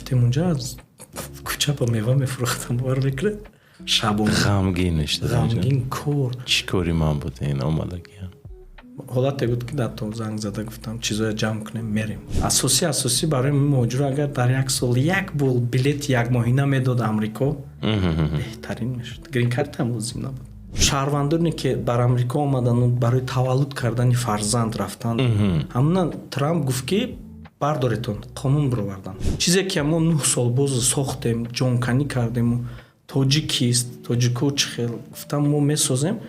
Рафтем унҷа, кӯча ба мева мефурӯхтам, бовар мекунед? Шабона. Ғамгин ништа. Ғамгин кор. Чӣ кори ман буд ин омадагиам? Ҳолате буд, ки дар то занг зада гуфтам, чизоя ҷамъ кунем, мерем. Асосӣ барои муҳоҷиро агар дар як сол як бор билети якмоҳина медод Амрико, беҳтарин мешуд. Грин-картам лозим набуд. Шаҳрвандоне, ки бар Амрико омадану барои таваллуд кардани фарзанд рафтанд, ҳамуна Трамп гуфт, ки бардоретон, қонун бировардан. Чизе ки мо 9 сол боз сохтем, ҷонканӣ кардему, тоҷик кист, тоҷико чӣ хел гуфтам, мо месозем,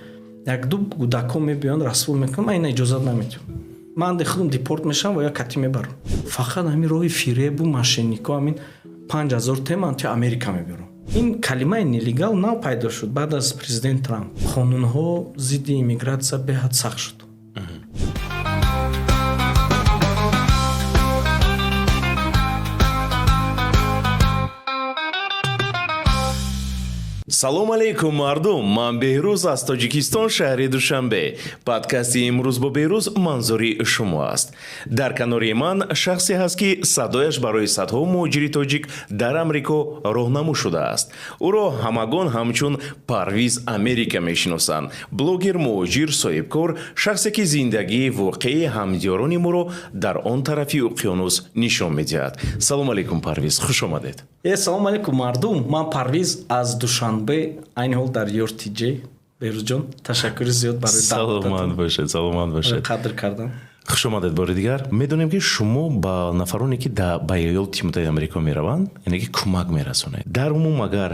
якду кӯдакҳо мебиёнд, расвол мекунам, ман ина иҷозат наметиҳам. Ман де худам депорт мешавам ва я катӣ мебарам. Фақат ҳамин роҳи фиребу мошеннико, ҳамин 5000 теман ти Америка мебиёрам. Ин калимаи нелегал нав пайдо шуд баъд аз президент Трамп. Қонунҳо зидди иммигратсия беҳад сахт шуд. Салом алейкум, мардум! Ман Беҳрӯз аз Тоҷикистон, шаҳри Душанбе. Подкасти «Имрӯз бо Беҳрӯз» манзури шумо аст. Дар канори ман шахсе ҳаст, ки садояш барои садҳо муҳоҷири тоҷик дар Амрико роҳнамо шудааст. Ӯро ҳамагон ҳамчун Парвиз Америка мешиносанд. Блогер, муҳоҷир, соҳибкор, шахсе, ки зиндагии воқеии ҳамдиёрони моро дар он тарафи уқёнус нишон медиҳад. Салом алейкум, Парвиз, хуш омадед. Салом алейкум, мардум! Ман Парвиз аз Душанбе, айни ҳол дар Ёртиҷ. Беҳрӯзҷон, ташаккури зиёд барои Саломат бошед, саломат бошед. Қадр кардам. Хуш омадед бори дигар. Медонем, ки шумо ба нафароне, ки ба Иёлоти Муттаҳидаи Амрико мераванд, яъне ки кӯмак мерасонед. Дар умум, агар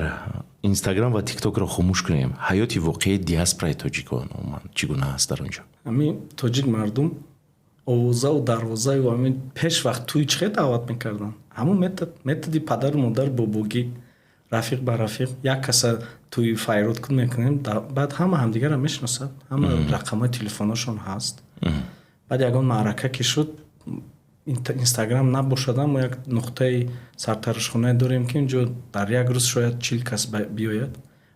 Инстаграм ва Тиктокро хомӯш кунем, ҳаёти воқеии диаспораи тоҷикон умуман чӣ гуна аст дар он ҷо? Ҳамин тоҷик мардум овозаву дарвозаю, ҳамин пеш вақт тӯй чӣ хел даъват мекарданд, ҳамон метод, методи падару модар, бобогӣ, рафиқ ба рафиқ, як каса тӯи файрод кун мекунем, баъд ҳама ҳамдигарро мешиносад, ҳама рақамҳои телефоношон ҳаст. Баъд ягон маърака ки шуд, Инстаграм набошадам, мо як нуқтаи сартарошхонае дорем, ки инҷо дар як рӯз шояд 40 кас биёяд.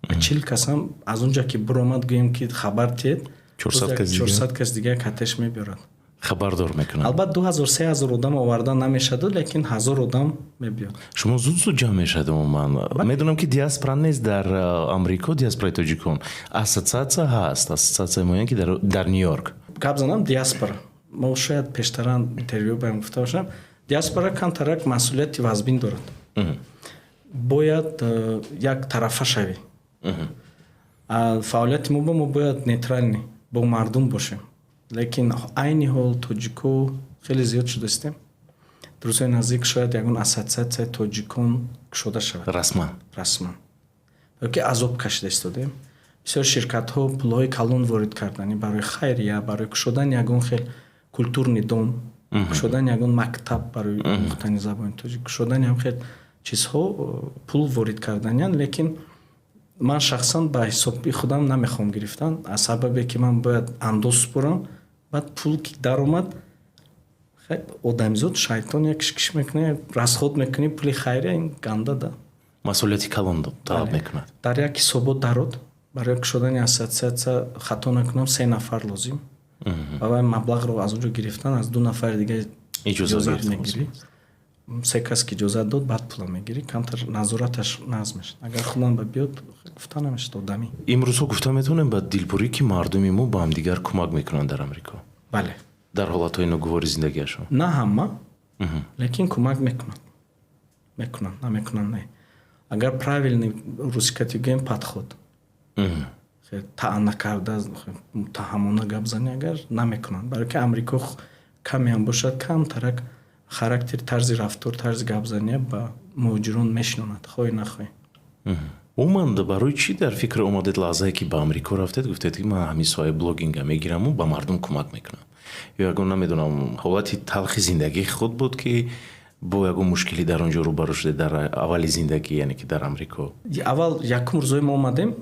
Ва 40 касам аз онҷа ки биромад, гӯем ки хабар тиед, 400 кас дигар катеш мебиёрад. Хабардор мекунад. Албатта, 2000, 3000 одам оварда намешаду, лекин 1000 одам мебиёд. Шумо зуд зуд ҷамъ мешавед. Умуман, медонам, ки диаспора нест дар Амрико, диаспораи тоҷикон. Ассотсиатсия ҳаст, ассотсиатсияи муайян, ки дар Ню Йорк. Гап занам, диаспора, мо шояд пештаран интервю баем гуфта бошам, диаспора камтарак масъулияти вазбин дорад. Бояд як тарафа шавӣ. Фаъолияти мо, мо бояд нейтральный бо мардум бошем, лекин айни ҳол тоҷико хеле зиёд шудастем. Рӯзҳои наздик шояд ягон ассотсиатсияи тоҷикон кушода шавад. Расман? Расман, ки азоб кашида истодем. Бисёр ширкатҳо пулҳои калон ворид кардани барои хайрия, барои кушодани ягон хел культурный дом, кушодани ягон мактаб барои омӯхтани забони тоҷик, кушодани ҳам хел чизҳо пул ворид карданиянд. Лекин ман шахсан ба ҳисоби худам намехоҳам гирифтан, аз сабабе ки ман бояд андоз супорам. Баъд пул ки даромад, одамизод шайтон як кишкиш мекунад, расход мекунӣ пули хайрия, ин ганда да. Масъулияти калон талаб мекунад. Дар як ҳисобот дарод, барои кушодани ассотсиатсия, хато накунам, се нафар лозим ва вай маблағро аз он ҷо гирифтан, аз ду нафари дига иҷозат мегирӣ. Се кас ки иҷозат дод, баъд пула мегирӣ. Камтар назораташ нағз мешавад. Агар худам ба биёд, гуфта намешавад одамӣ. Имрӯзҳо гуфта метавонем ба дилпурӣ, ки мардуми мо ба ҳамдигар кӯмак мекунанд дар Амрико? Бале. Дар ҳолатҳои ногувори зиндагиашон? На ҳама, лекин кӯмак мекунанд, мекунанд, намекунанд не. Агар правильный, русикати гӯем, подход, таъна карда, муттаҳамона гап занӣ агар, намекунанд. Барои ки Амрико камеам бошад, камтарак характер, тарзи рафтор, тарзи гапзания ба муҳоҷирон мешинонад, хоҳӣ нахоҳӣ. Умуман, барои чӣ дар фикр омадед, лаҳзае ки ба Амрико рафтед, гуфтед, ки ман ҳамин соҳаи блогинга мегираму ба мардум кӯмак мекунам? Ё ягон, намедонам, ҳолати талхи зиндагии худ буд, ки бо ягон мушкилӣ дар он ҷо рӯбарӯ шудед дар аввали зиндагӣ, яъне ки дар Амрико? Аввал якум рӯзое мо омадем,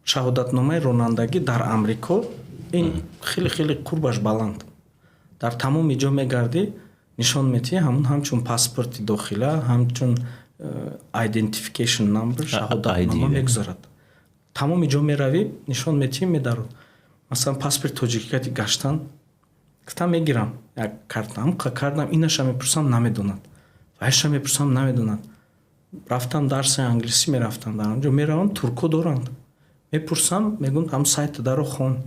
шаҳодатномаи ронандагӣ дар Амрико ин хеле хеле қурбаш баланд. Дар тамоми ҷо мегардӣ, нишон медиҳӣ, ҳамун ҳамчун паспорти дохила, ҳамчун identification number, шаҳодатнома мегузарад. Тамоми ҷо меравӣ, нишон медиҳӣ, медарод. Масалан, паспорти тоҷикикати гаштан гуфтам, мегирам як карта, ҳам кардам, инаша мепурсам, намедонад, вайша мепурсам, намедонад. Рафтам, дарси англисӣ мерафтам. Дар онҷо меравам, турко доранд, мепурсам, мегӯям, ҳам сайта даро хон.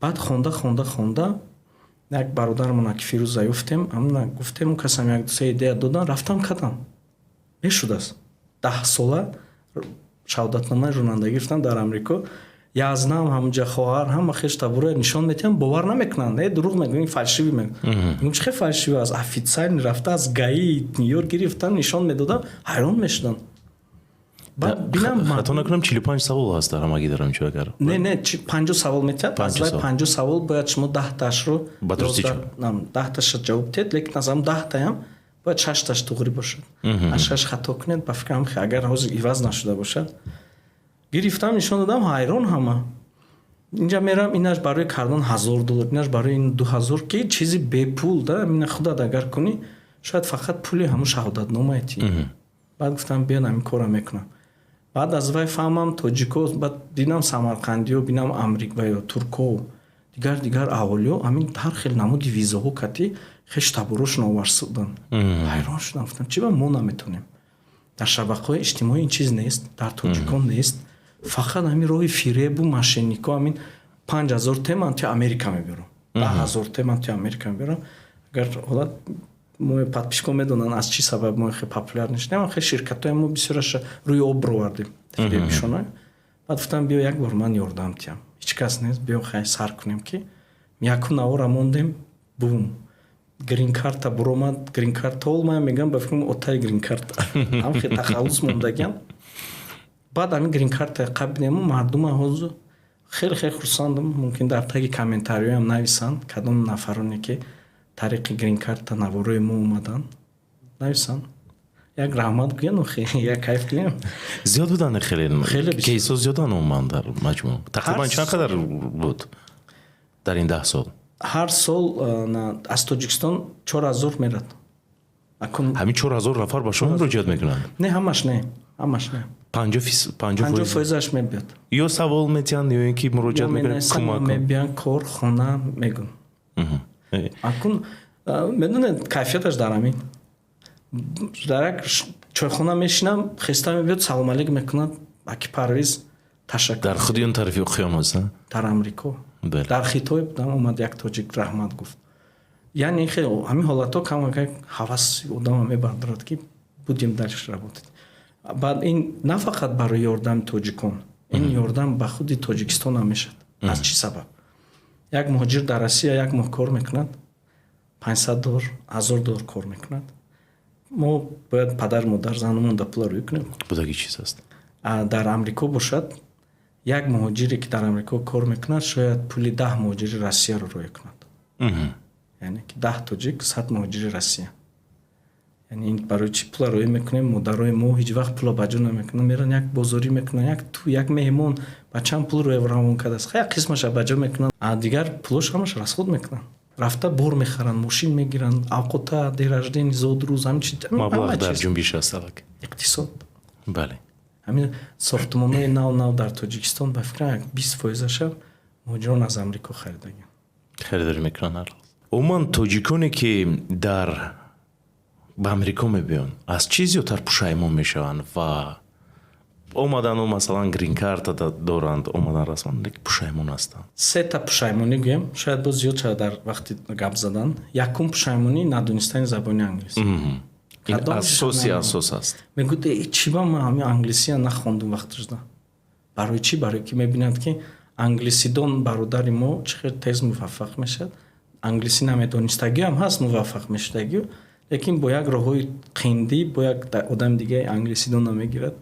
Баъд хонда, хонда, хонда, як бародармона, ки Фирӯза ёфтем, ҳамна гуфтем, касам як дусе идея додан, рафтам, кардам, мешудааст. 10 сола шаҳодатномаи ронандагӣ гирифтам дар Амрико. Язнам ҳамҷа, хоҳар, ҳама хеш табура нишон метиҳам, бовар намекунанд. Э, дурӯғ мегӯям, фальшивый мегӯям. Чӣ хел фальшивый аст? Официально рафта, аз ГАИ Нью-Йорк гирифтан, нишон медодам, ҳайрон мешуданд. Хато накунам, 45 савол ҳаст дар ҳамагӣ дар ҳамчо, агар Не, не, 50 савол метиҳад. Аз вай 50 савол бояд шумо 10-таашро 10-таша ҷавоб диҳед, лекин аз ҳам 10-таям бояд шашташ туғрӣ бошад. Аз шаш хато кунед, ба фикрам, агар ҳозир иваз нашуда бошад. Гирифтам, нишон додам, ҳайрон ҳама. Инҷа мерам, инаш барои кардан 1000 доллар, инаш барои ин 2000, ки чизи бепул да, ина худат агар кунӣ, шояд фақат пули ҳамун шаҳодатномае ти. Баъд гуфтам, биён, ҳамин корро мекунам. Баъд аз вай фаҳмам тоҷико, баъд дидам самарқандиё, бинам амрик ва ё турко, дигар дигар аҳолиё, ҳамин ҳар хел намуди визаҳо кати хеш таборошон оварсуданд. Ҳайрон шудам, гуфтам, чи ба мо наметонем? Дар шабакаҳои иҷтимоӣ ин чиз нест, дар тоҷикон нест, фақат ҳамин роҳи фиребу мошеннико. Ҳамин 5000 те, ман ти Америка мебарам, 10 000 те, ман ти Америка мебарам. Агар ҳолат мо подписчикон медонанд, аз чӣ сабаб мо хеле популяр нишудем. Хеле ширкатҳои мо бисёраша рӯи об бировардем, фиребишона. Баъд гуфтам, биё, як бор ман ёрдам тиҳам, ҳеҷ кас нест, биё, хай, сар кунем, ки якум навора мондем, бум, грин-карта буромад. Грин-карта ол ман мегӯям, ба фикрам, отаи грин-карта ҳам хеле тахаллус мондагиам. Баъд ҳамин грин-карта қабидему мардума ҳозир хеле хеле хурсандам. Мумкин дар таги комментариёям нависанд, кадом нафароне ки тариқи грин-карта наворои мо омаданд, нависанд, як раҳмат гӯян, як кайф кунем. Зиёд буданд хеле? Хеле. Кейсҳо зиёданд умуман, дар маҷмӯъ тақрибан чанд қадар буд дар ин 10 сол? Ҳар сол аз Тоҷикистон 4000 мерад. Ҳамин 4000 нафар ба шумо муроҷиат мекунанд? Не, ҳамаш не, ҳамаш не. 50 фоизаш мебиёд. Ё савол метиҳанд, ё ин ки муроҷиат мекунанд, кӯмак мебиёнд, кор, хона мегӯн. Акун медонед, кайфияташ дар ҳамин, дар як чойхона мешинам, хеста мебиёд, салом алейк мекунад, аки Парвиз, ташаккур. Дар худи он тарафи уқёнус? Дар Амрико, дар Хитой будам, омад як тоҷик, раҳмат гуфт. Яъне хеле ҳамин ҳолатҳо камак ҳавас одама мебардорад, ки будем дальше работать. Баъд ин на фақат барои ёрдами тоҷикон, ин ёрдам ба худи Тоҷикистон ҳам мешавад. Аз чӣ сабаб? Як муҳоҷир дар Россия як моҳ кор мекунад, 500 доллар, 1000 доллар кор мекунад. Мо бояд падар, модар, занумон да пула рӯй кунем. Будаги чиз аст. Дар Амрико бошад, як муҳоҷире ки дар Амрико кор мекунад, шояд пули 10 муҳоҷири Россияро рӯй кунад. Яъне ки 10 тоҷик, 100 муҳоҷири Россия. Яъне ин барои чӣ пула рӯй мекунем? Модарои мо ҳеҷ вақт пула ба ҷо намекунанд, меран, як бозорӣ мекунанд, як ту, як меҳмон, бачаам пул рӯй равон кардааст, як қисмаша ба ҷо мекунанд, а дигар пулош ҳамаш расход мекунанд, рафта бор мехаранд, мошин мегиранд, авқота, день рождения, зодрӯз, ҳамин чи. Маблағ дар ҷунбиш аст аллакай. Иқтисод. Бале. Ҳамин сохтмонҳои нав нав дар Тоҷикистон, ба фикрам, як 20 фоизаша муҳоҷирон аз Амрико харидагианд. Харидорӣ мекунанд ҳар умуман. Тоҷиконе ки дар ба Амрико мебиёнд, аз чӣ зиёдтар пушаймон мешаванд? Ва омадану, масалан, грин-карта доранд, омадан расман, лекин пушаймон ҳастанд. Сета пушаймонӣ гӯем, шояд боз зиёд шавад дар вақти гап задан. Якум пушаймонӣ — надонистани забони англисӣ. Ин асоси асос аст. Мегӯд, чӣ ба ман ҳамин англисия нахондум вақташда? Барои чӣ? Барои ки мебинанд, ки англисидон бародари мо чӣ хел тез муваффақ мешавад. Англисӣ намедонистагиам ҳаст, муваффақ мешудагиу, лекин бо як роҳҳои қиндӣ, бо як одами дигаи англисидон намегирад.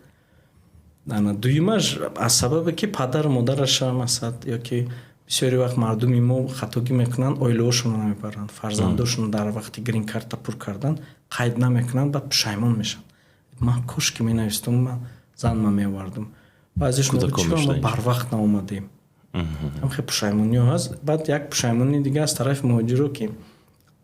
Дуюмаш аз сабабе ки падару модараша, масалан, ё ки бисёри вақт мардуми мо хатогӣ мекунанд, оилаҳошонро намебаранд, фарзандошонро дар вақти грин-карта пур кардан қайд намекунанд, баъд пушаймон мешаванд: ман кош ки менавистум, ман занма меовардум. Баъзеш чиро мо барвақт наомадем? Ҳам хел пушаймониҳо ҳаст. Баъд як пушаймонии дига аз тарафи муҳоҷиро, ки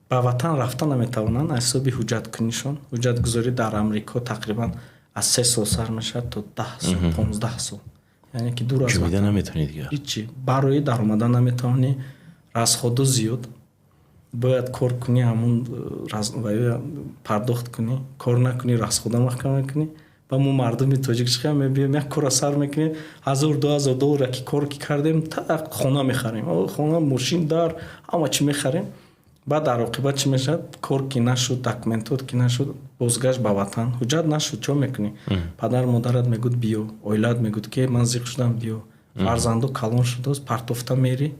ба ватан рафта наметавонанд аз ҳисоби ҳуҷҷаткунишон. Ҳуҷҷатгузорӣ дар Амрико тақрибан аз 3 сол сар мешавад то 10 сол, 15 сол, яъне ки дур аз наметавонӣ дигар. Ҳичи, барои даромадан наметавонӣ, расходо зиёд. Бояд кор кунӣ, ҳамун пардохт кунӣ, кор накунӣ, расхода маҳкам мекунӣ. Ва мо мардуми тоҷик чӣ мебиём, як кора сар мекунем, 1000-2000 доллара ки кор ки кардем, та хона мехарем, хона, мошин, дар ҳама чӣ мехарем. Баъд дар оқибат чӣ мешавад? Кор ки нашуд, документот ки нашуд, бозгашт ба ватан, ҳуҷҷат нашуд, чо мекунӣ? Падару модарат мегӯд: «Биё». Оилаат мегӯд, ки ман зиқ шудам, биё. Фарзандо калон шудааст, партофта мери,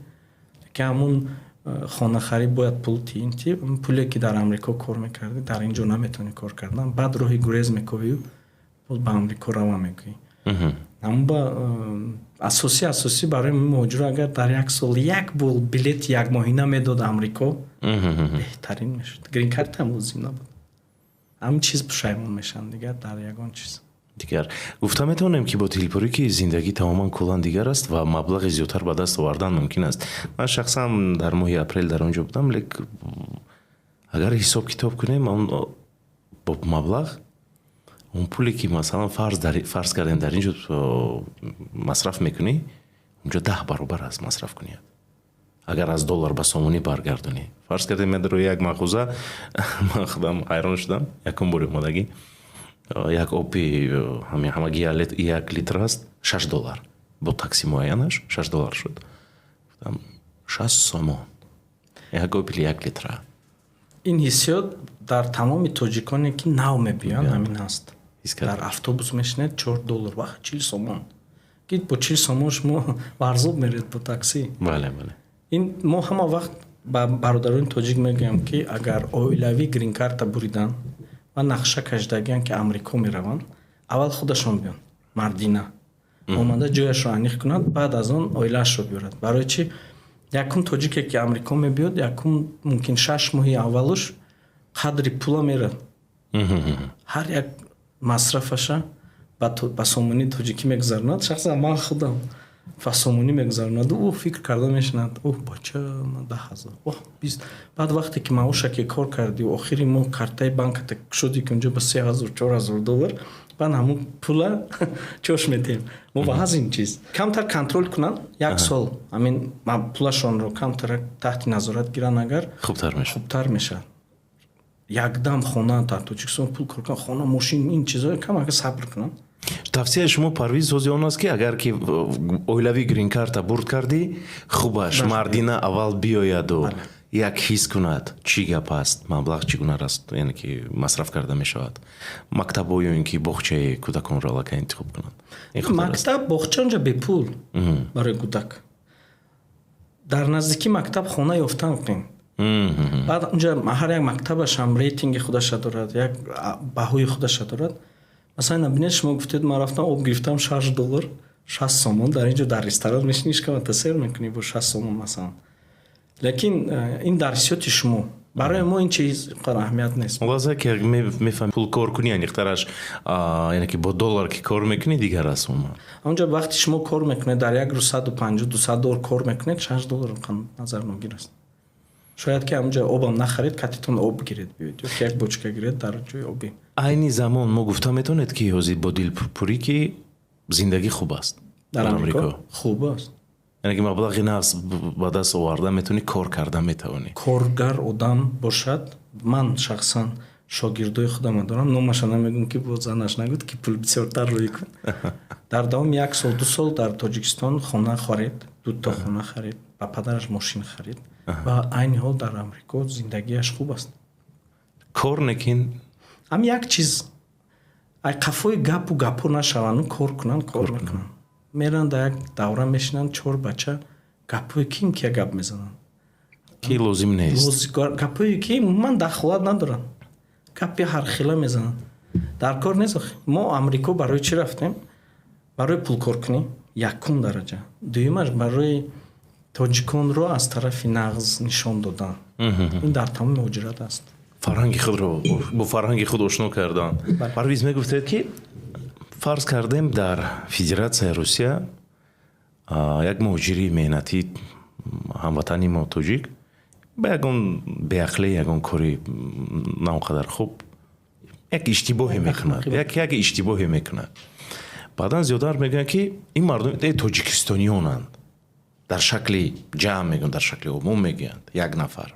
ки ҳамун хонахарӣ бояд пул тиинти. Пуле ки дар Амрико кор мекардӣ, дар ин ҷо наметавонӣ кор кардан. Баъд роҳи гурез мековию, боз ба Амрико рава мекунӣ. Амба асосӣ барои муҳоҷиро агар дар як сол як бор билети якмоҳина медод Амрико, беҳтарин мешуд. Гринкартам лозим набуд. Ҳамин чиз пушаймон мешаванд, дигар дар ягон чиз. Дигар гуфта метавонем, ки бо дилпурӣ ки зиндагӣ тамоман куллан дигар аст ва маблағи зиёдтар ба даст овардан мумкин аст. Ман шахсан дар моҳи апрел дар он ҷо будам, лек агар ҳисоб китоб кунем, он бо маблағ, он пуле ки масалан фарз кардем дар ин ҷо масраф мекунӣ, онҷо 10 баробар аст масраф куният, агар аз доллар ба сомонӣ баргардонӣ. Фарз кардем, медарои як мағоза, ман худам ҳайрон шудам, якум бори омадагӣ, як оби ҳамагӣ 1 литр аст, 6 доллар, бо такси муайянаш 6 доллар шуд. Гуфтам, 60 сомон як оби 1 литра. Ин ҳиссиёт дар тамоми тоҷиконе ки нав мебиёянд, ҳамин ҳаст. Дар автобус мешинед, 4 доллар, вах, 40 сомон, ки бо 40 сомон шумо Варзоб меред бо такси. бале бале Ин мо ҳама вақт ба бародарони тоҷик мегӯям, ки агар оилавӣ гринкарта буридан ва нақша кашидагиан, ки Амрико мераванд, аввал худашон биён, мардина омада ҷояшро аниқ кунад, баъд аз он оилаашро биёрад. Барои чи? Якум тоҷике ки Амрико мебиёд, якум мумкин 6 моҳи аввалуш қадри пула мерад, ҳар як масрафаша ба сомонии тоҷикӣ мегузаронад. Шахсан ман худам ба сомонӣ мегузаронаду ӯ фикр карда мешинад: «Оҳ, бача, ман 10 000, оҳ, 20». Баъд вақте ки маоша ки кор кардӣ, охири моҳ картаи банката шуди, ки унҷо ба 3000, 4000 доллар, баъд ҳамун пула чош медиҳем мо. Ба ҳазин чиз камтар контроль кунанд, як сол ҳамин пулашонро камтар таҳти назорат гиранд агар, хубтар мешавад. Хубтар мешавад. Якдам хона дар Тоҷикистон пул кор кунанд, хона, мошин, ин чизҳо, камака сабр кунанд. Тавсияи шумо, Парвиз, ҳози он аст, ки агар ки оилавӣ гринкарта бурд кардӣ, хубаш мардина аввал биёяду як ҳис кунад, чӣ гап аст, маблағ чӣ гуна аст, яъне ки масраф карда мешавад, мактабо ё ин ки боғчаи кӯдаконро аллакай интихоб кунанд. Мактаб, боғча онҷа бепул барои кӯдак. Дар наздикӣ мактаб, хона ёфтан қин. Баъд унҷа ҳар як мактабаш ҳам рейтинги худаша дорад, як баҳои худаша дорад. Масалан, бинед, шумо гуфтед, ман рафтам, об гирифтам, 6 доллар, 60 сомон. Дар ин ҷо дар ресторан мешинӣ, шикамата сер мекунӣ бо 60 сомон, масалан. Лекин ин дар ҳиссиёти шумо, барои мо ин чиз қадр аҳамият нест. Лаза ки мефаҳми, пул кор кунӣ, аниқтараш, яъне ки бо доллар ки кор мекунӣ, дигар аст умуман. Онҷо вақти шумо кор мекунед, дар як рӯз 150, 200 доллар кор мекунед, 6 доллар назарногир аст. Шояд ки ҳамонҷо обам нахаред, катитон об гиред биёед ё ки як бочка гиред дар ҷои обӣ. Айни замон мо гуфта метавонед, ки ҳозир бо дилпурӣ ки зиндагӣ хуб аст? Дар Амрико хуб аст. Яъне ки маблағи нағз ба даст оварда метавонӣ, кор карда метавонӣ? Коргар одам бошад. Ман шахсан шогирдои худама дорам, номаша намегӯм, ки бо занаш нагӯд, ки пул бисёртар рӯй кун. Дар давоми як сол, 2 сол дар Тоҷикистон хона харид, дута хона харид, ба падараш мошин харид ва айни ҳол дар Амрико зиндагиаш хуб аст. Кор некин. Ҳам як чиз, ай қафои гапу гапҳо нашаванду кор кунанд, кор мекунанд. Меранд, дар як давра мешинанд, чор бача, гапҳои ким кия гап мезананд. Ки лозим нест. Гапҳое ки умуман дахолат надоранд, гапи ҳархела мезананд, дар кор нест. Мо Амрико барои чӣ рафтем? Барои пулкоркунӣ якум дараҷа, дуюмаш барои тоҷиконро аз тарафи нағз нишон додан. Ин дар тамоми муҳоҷират аст. Фарҳанги худро бо фарҳанги худ ошно кардан. Парвиз, мегуфтед, ки фарз кардем, дар Федератсияи Русия як муҳоҷири меҳнатӣ, ҳамватани мо тоҷик, ба ягон беақлӣ, ягон кори на он қадар хуб, як иштибоҳе мекунад, як иштибоҳе мекунад. Баъдан зиёдтар мегӯянд, ки ин мардум тоҷикистониёнанд, дар шакли ҷамъ мегӯянд, дар шакли умум мегӯянд, як нафар.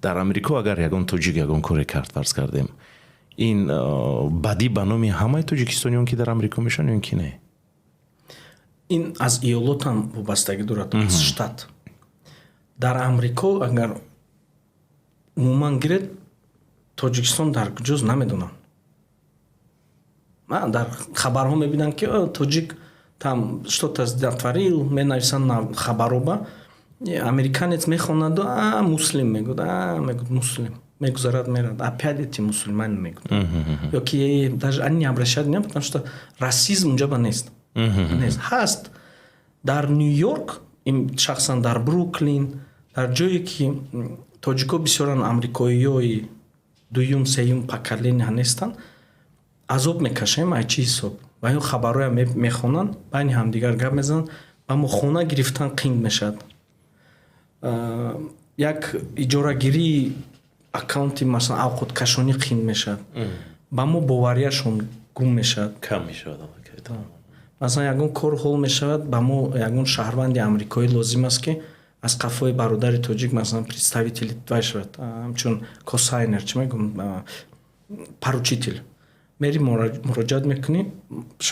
Дар Амрико агар ягон тоҷик ягон коре кард, фарз кардем, ин бадӣ ба номи ҳамаи тоҷикистониён, ки дар Амрико мешаванд, ё ки не? Ин аз иёлотам вобастагӣ дорад, аз штат. Дар Амрико агар умуман гиред, Тоҷикистон дар куҷост, намедонам. Дар хабарҳо мебинам, ки тоҷик там что-то натворил, менависанд хабароба. Американец мехонаду: «А, муслим», мегӯд, а мегӯд, муслим, мегузарад, мерад. «Опять эти мусульмане», мегӯд, ё ки даже они не обращают внимания, потому что расизм унҷа ба нест. Ҳаст дар Ню Йорк, шахсан дар Бруклин, дар ҷое ки тоҷико бисёран, амрикоиёи дуюм, сеюм поколения нестанд, азоб мекашем. Ай чӣ ҳисоб? Ва ё хабарҳоя мехонанд, байни ҳамдигар гап мезананд ва мо хона гирифтан қинд мешавад, як иҷорагирии аккаунти, масалан, авқоткашонӣ қинд мешавад, ба мо боварияшон гум мешавад. Кам мешавад. Масалан, ягон кор ҳол мешавад, ба мо ягон шаҳрванди амрикоӣ лозим аст, ки аз қафои бародари тоҷик, масалан, представители вай шавад, ҳамчун cosigner, чӣ мегӯм, поручитель. Мери, муроҷиат мекунӣ.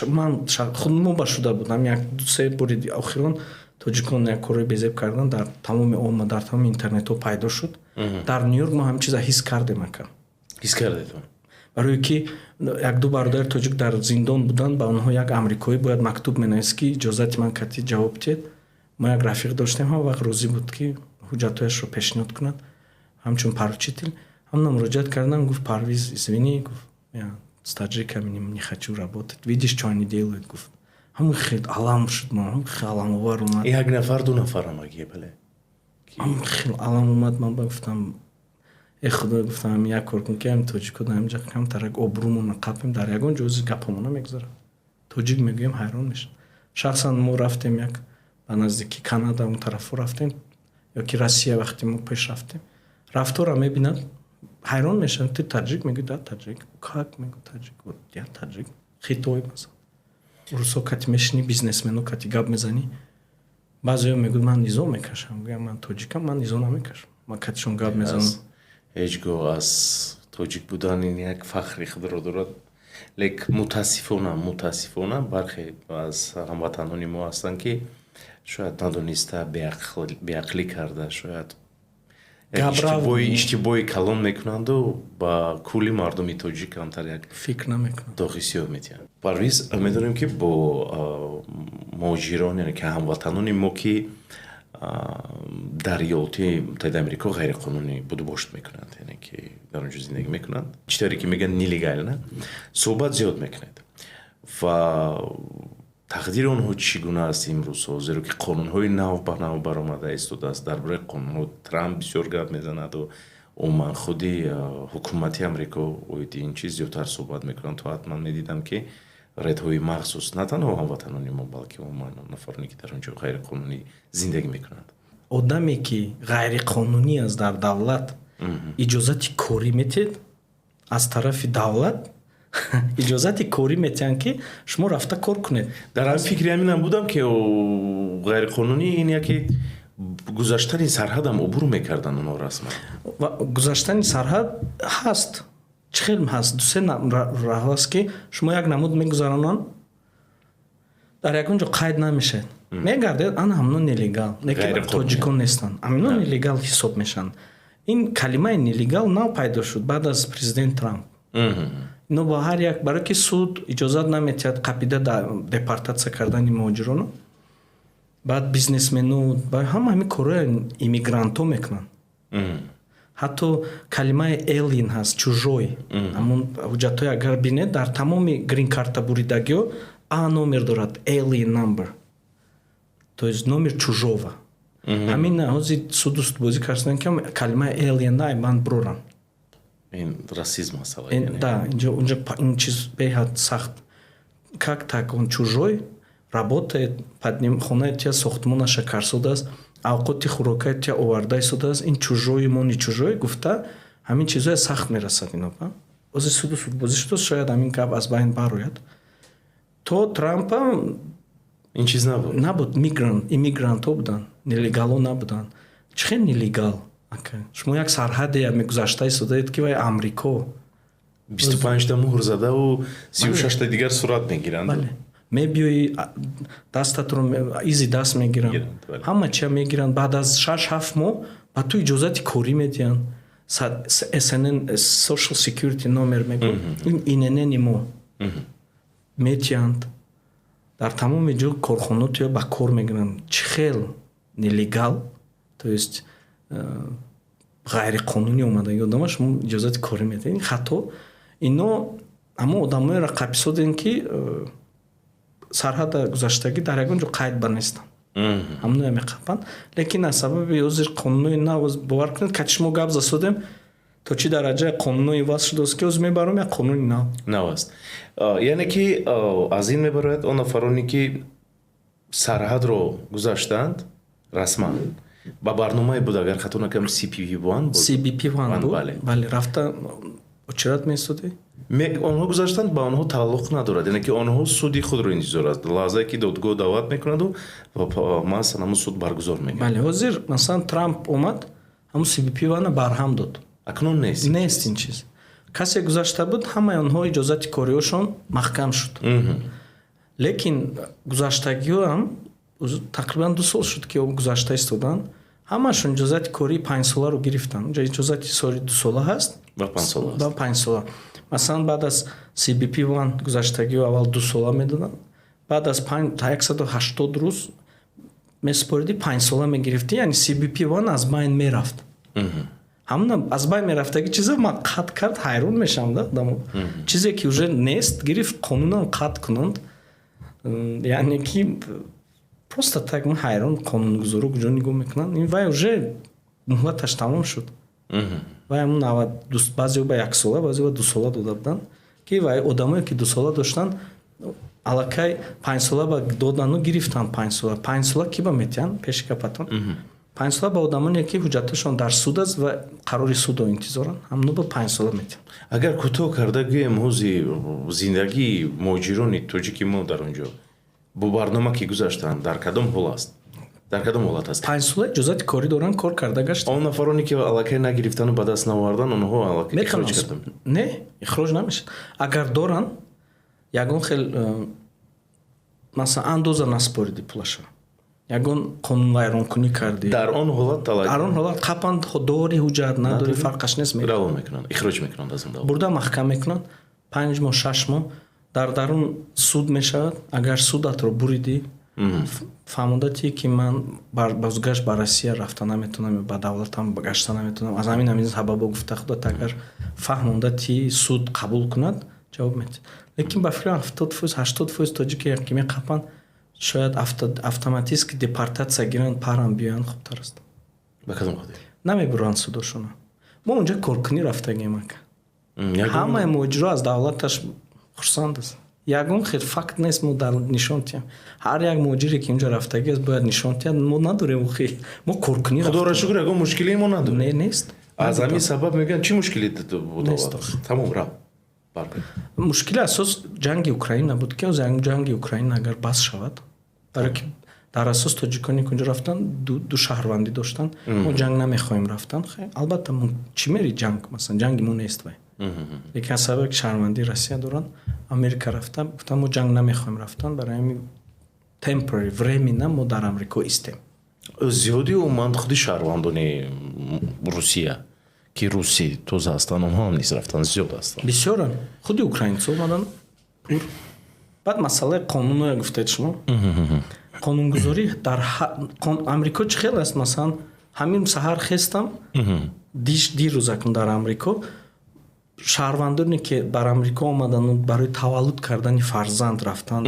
Ман худ мо ба шуда будам як дусе бори охирон. Тоҷикон як корҳои безеб кардан, дар тамоми омма, дар тамоми интернетҳо пайдо шуд. Дар Ню-Йорк мо ҳамин чиза ҳис кардем, ака. Ҳис кардед? Барое ки якду бародари тоҷик дар зиндон буданд, ба онҳо як амрикоӣ бояд мактуб менавист, ки иҷозати ман кати ҷавоб диҳед. Мо як рафиқ доштем, ҳама вақт розӣ буд, ки ҳуҷҷатҳояшро пешниҳод кунад ҳамчун поручитель. Ҳамна муроҷиат кардам, гуфт: «Парвиз, извини, — гуфт, — я с таджиками не хочу работать, видишь, что они делают», — гуфт. Ҳамин хел алам шуд, ма ҳамин хел аламовар омад. Як нафар, ду нафар ҳамагӣ, бале. Ҳамин хел алам омад. Ман ба гуфтам: «Э Худо, — гуфтам, — як кор кун, ки ҳамин тоҷико дар ҳаминҷа камтарак обрӯмона қапем». Дар ягон ҷози гапҳомона мегузарад, тоҷик мегӯем, ҳайрон мешавад. Шахсан мо рафтем як ба наздики Канада, он тарафҳо рафтем ё ки Россия, вақте мо пеш рафтем, рафтора мебинад, ҳайрон мешавад: «Ты таджик?» — мегӯ. «Да, таджик». «Как, — мегӯ, — таджик?» «Вот я таджик». Хитой, масалан, русо кати мешинӣ, бизнесмено кати гап мезанӣ, баъзеё мегӯяд: «Ман низо мекашам». Гӯям: «Ман тоҷикам, ман низо намекашам, ман катишон гап мезанам». Ҳеҷ гоҳ аз тоҷик будан ин як фахри худро дорад, лек мутаассифона бархе аз ҳамватанони мо ҳастанд, ки шояд надониста, беақлӣ карда, шояд иштибоҳи калон мекунанду ба кулли мардуми тоҷик камтар як фикр намекунанд. Доғи сиёҳ медиҳанд. Парвиз, медонем, ки бо муҳоҷирон, яъне ки ҳамватанони мо, ки дар Иёлоти Муттаҳидаи Амрико ғайриқонунӣ будубошт мекунанд, яъне ки дар он ҷо зиндагӣ мекунанд, чӣ тавре ки мегӯянд, нелегально, суҳбат зиёд мекунед ва тақдири онҳо чӣ гуна аст имрӯзҳо? Зеро ки қонунҳои нав ба нав баромада истодааст. Дар бораи қонунҳо Трамп бисёр гап мезанаду умуман худи ҳукумати Амрико оиди ин чиз зиёдтар суҳбат мекунанд. То ҳатман медидам, ки рейдҳои махсус на танҳо ҳамватанони мо, балки умуман нафароне, ки дар он ҷо ғайриқонунӣ зиндагӣ мекунанд. Одаме ки ғайриқонунӣ аст дар давлат, иҷозати корӣ метиҳед, аз тарафи давлат иҷозати корӣ метиҳанд, ки шумо рафта кор кунед. Дар ҳамин фикри ҳаминам будам, ки ғайриқонунӣ ин яке гузаштани сарҳадам убур мекарданд онҳо расман. Ва гузаштани сарҳад ҳаст, чӣ хел ҳаст, дусе раҳ аст, ки шумо як намуд мегузаронанд, дар ягон ҷо қайд намешавед, мегардед, ана ҳамно нелегал. Тоҷикон нестанд, ҳамино нелегал ҳисоб мешаванд. Ин калимаи нелегал нав пайдо шуд баъд аз президент Трамп. Ино бо ҳар як, барое ки суд иҷозат наметиҳад қапида депортатсия кардани муҳоҷироно. Баъд бизнесмену ҳама ҳамин корҳои иммигрантҳо мекунанд. Ҳатто калимаи alien ҳаст, чужой. Ҳамон ҳуҷҷатҳои агар бинед, дар тамоми грин-карта буридагиҳо а номер дорад, alien number, то есть номер чужого. Ҳамин ҳозир суду судбозӣ карданд, ки калимаи alien на банд буроранд. Ин расизм масъала. Да, инҷо унҷо ин чиз беҳад сахт. Как так он чужой работает под ним, хонаи тия сохтмонаша карсодааст, авқоти хӯрокаи тия оварда истодааст, ин чужой, мо не чужой гуфта, ҳамин чизҳое сахт мерасад. Ино ҳозир суду судбозӣ шуд, шояд ҳамин гап аз байн барояд. То Трампа ин чиз набуд. Набуд. Мигрант, иммигрантҳо буданд, нелегалҳо набуданд. Чӣ хел нелегал? Шумо як сарҳаде мегузашта истодаед, ки вай Амрико. 25-та муҳр задаву 36-та дигар сурат мегиранд. Бале, мебиёи, дастатро изи даст мегиранд, ҳама чия мегиранд. Баъд аз 6-7 моҳ ба ту иҷозати корӣ медиҳанд. SSN, social security номер мегӯ, ин ИНН-и мо метиҳанд. Дар тамоми ҷо корхонао туя ба кор мегиранд. Чӣ хел нелегал, то есть ғайриқонунӣ омадаги одама шумо иҷозати корӣ медиҳед? Ин хато. Ино ҳамон одамоеро қаписодем, ки сарҳада гузаштагӣ, дар ягон ҷо қайд ба нестанд, ҳамоная меқапанд. Лекин аз сабаби ҳозир қонунҳои нав, бовар кунед, кати шумо гап засодем, то чӣ дараҷа қонунҳои иваз шудааст, ки ҳозир мебаром як қонуни нав. Нав аст. Яъне ки аз ин мебарояд, он нафароне, ки сарҳадро гузаштанд расман, ба барномае буд, агар хато накунам, CPV one буд. CBP One буд, бале. Рафта очередь меистодӣ. Онҳо гузаштанд, ба онҳо тааллуқ надорад, яъне ки онҳо суди худро интизор аст. Лаҳзае ки додгоҳ даъват мекунаду масалан ҳамун суд баргузор мекунад. Бале, ҳозир масалан Трамп омад, ҳамун CBP One барҳам дод. Акнун нест. Нест ин чиз. Касе гузашта буд, ҳамаи онҳо иҷозати кориҳошон маҳкам шуд. Лекин гузаштагиҳоам тақрибан 2 сол шуд, ки гузашта истоданд, ҳамашон иҷозати кории 5-соларо гирифтанд. Унҷа иҷозати соли 2-сола ҳаст. Ва 5-сола. Ва 5-сола. Масалан, баъд аз CBP One гузаштагиҳо аввал 2-сола медоданд, баъд аз 180 рӯз месупоридӣ, 5-сола мегирифтӣ. Яъне CBP One аз байн мерафт. Ҳамона аз байн мерафтаги чиза ман қатъ кард, ҳайрон мешавам да одамо. Чизе ки уже нест, гирифт, қонунам қатъ кунанд. Яъне ки просто так ман ҳайрон, қонунгузоро куҷо нигоҳ мекунанд? Ин вай уже муҳлаташ тамом шуд. Вай ҳамун баъзео ба яксола, баъзео ба 2-сола дода буданд, ки вай одамое, ки 2-сола доштанд, аллакай 5-сола ба додану гирифтанд. 5-сола, 5-сола ки ба метиҳанд? Пеши гапатон, 5-сола ба одамоне, ки ҳуҷҷаташон дар суд аст ва қарори судо интизоранд, ҳамно ба 5-сола метиҳанд. Агар кӯтоҳ карда гӯем, ҳози зиндагии муҳоҷирони тоҷики мо дар он ҷо бо барнома, ки гузаштанд, дар кадом ҳол аст, дар кадом ҳолат аст? 5-сола иҷозати корӣ доранд, кор карда гаштанд. Он нафароне, ки аллакай нагирифтану ба даст наовардан, онҳо аллакай ихроҷ карданд? Не, ихроҷ намешавад. Агар доранд, ягон хел масалан андоза наспориди пулаша, ягон қонунвайронкунӣ кардӣ. Дар он ҳолат? Дар он ҳолат қапанд. Дори ҳуҷҷат, надори, фарқаш нест. Равон мекунанд, ихроҷ мекунанд аз он давлат. Бурда маҳкам мекунанд 5 моҳ, 6 моҳ. Дар дарун суд мешавад. Агар судатро буридӣ, фаҳмондатӣ, ки ман бозгашт ба Россия рафта наметавонам ё ба давлатам гашта наметавонам, аз ҳамин ҳамин сабабо гуфта, худат агар фаҳмондатӣ, суд қабул кунад, ҷавоб медиҳад. Лекин ба фикрам, 70%, 80% тоҷике, ки меқапанд, шояд автоматически депортация гиранд, парам биёянд, хубтар аст. Ба кадом хотир? Намебуранд судошона. Мо унҷа коркунӣ рафтагем, ака. Ҳамаи муҳоҷиро аз давлаташ хурсанд аст. Ягон хел факт нест, мо дар нишон тиҳам. Ҳар як муҳоҷире, ки инҷо рафтагӣ аст, бояд нишон тиҳад. Мо надорем охи, мо коркунӣ. Худоро шукр, ягон мушкиле мо надорем. Не, нест. Аз ҳамин сабаб мегӯянд, чӣ мушкиле буд, тамом, рав. Мушкили асос ҷанги Украина буд, ки ҷанги Украина агар бас шавад, барое ки дар асос тоҷиконе, ки унҷо рафтанд, ду шаҳрвандӣ доштанд. Мо ҷанг намехоҳем рафтан. Албатта, чӣ мери ҷанг, масалан, ҷанги мо нест вай, лекин аз сабаби ки шаҳрвандии Россия доранд, Америка рафтан, гуфтан, мо ҷанг намехоҳем рафтан, барои ҳамин temporary, временно мо дар Амрико истем. Зиёди умуман худи шаҳрвандони Русия, ки русӣ тоза ҳастанд, онҳо ҳам низ рафтан, зиёд ҳастанд. Бисёранд. Худи украинцо омадан пур. Баъд масъалаи қонуное гуфтед шумо, қонунгузорӣ дар Амрико чӣ хел аст? Масалан, ҳамин саҳар хестам, дирӯз, акун дар Амрико шаҳрвандоне, ки бар Амрико омадану барои таваллуд кардани фарзанд рафтанд,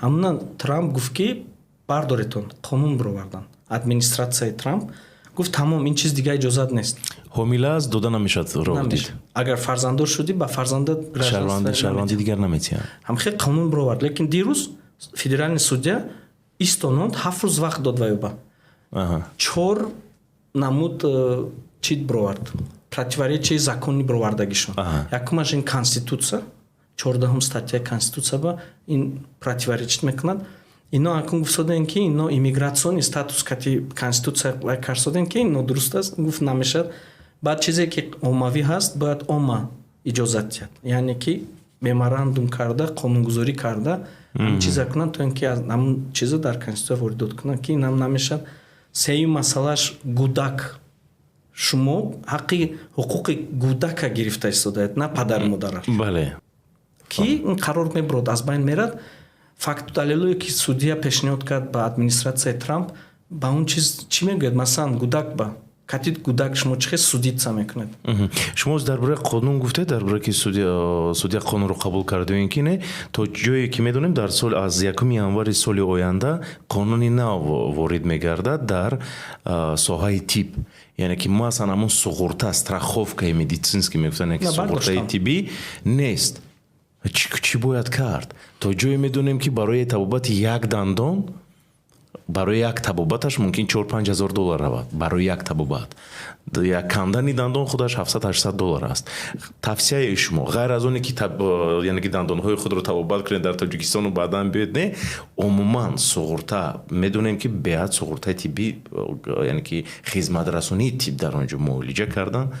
ҳамуна Трамп гуфт, ки бардоретон, қонун бировардан. Администратсияи Трамп гуфт, тамом, ин чиз дига иҷозат нест. Ҳомила аст, дода намешавад роҳдид. Агар фарзанддор шудӣ, ба фарзандат шаҳрвандӣ дигар наметиҳанд. Ҳамхел қонун бировард, лекин дирӯз федеральный судья истононд, 7 рӯз вақт дод ваюба. Чор намуд чит бировард, противоречие закони бировардагишон. Якумаш ин конститутсия, 14-ум статьяи конститутсия ба ин противоречит мекунад. Ино акун гуфтодем, ки ино иммиграционный статус кати конститутсия карсодем, ки нодуруст аст. Гуфт, намешавад. Баъд чизе ки оммавӣ ҳаст, бояд омма иҷозат диҳад, яъне ки меморандум карда, қонунгузорӣ карда, ҳамин чиза кунанд, то ин ки ҳамун чизо дар конститутсия воридот кунанд, ки инам намешавад. Сеюм масъалааш гудак. Шумо ҳаққи ҳуқуқи гудака гирифта истодаед, на падару модараш. Ки ин қарор мебурод, аз байн мерад. Факту далелое ки судья пешниҳод кард ба администратсияи Трамп, ба он чиз чӣ мегӯяд? Масалан, гудак ба катид, гудак шумо чӣ хел судиться мекунед? Шумо дар бораи қонун гуфтед, дар бораи ки судья қонунро қабул кард ё ин ки не. То ҷое ки медонем, дар сол аз 1 январи соли оянда қонуни нав ворид мегардад дар соҳаи тиб, яъне ки масалан, ҳамон суғурта, страховкаи медицинский мегуфтанд, ки суғуртаи тиббӣ нест. Чӣ бояд кард? То ҷое медонем, ки барои табобати як дандон, барои як табобаташ мумкин 4-5 ҳазор доллар равад. Барои як табобат, як кандани дандон худаш 700-800 доллар аст. Тавсияи шумо, ғайр аз оне ки, яъне ки дандонҳои худро табобат кунед дар Тоҷикистону баъдан биёед, не, умуман суғурта, медонем, ки беҳад суғуртаи тиббӣ, яъне ки хизматрасонии тиб дар он ҷо, муолиҷа кардан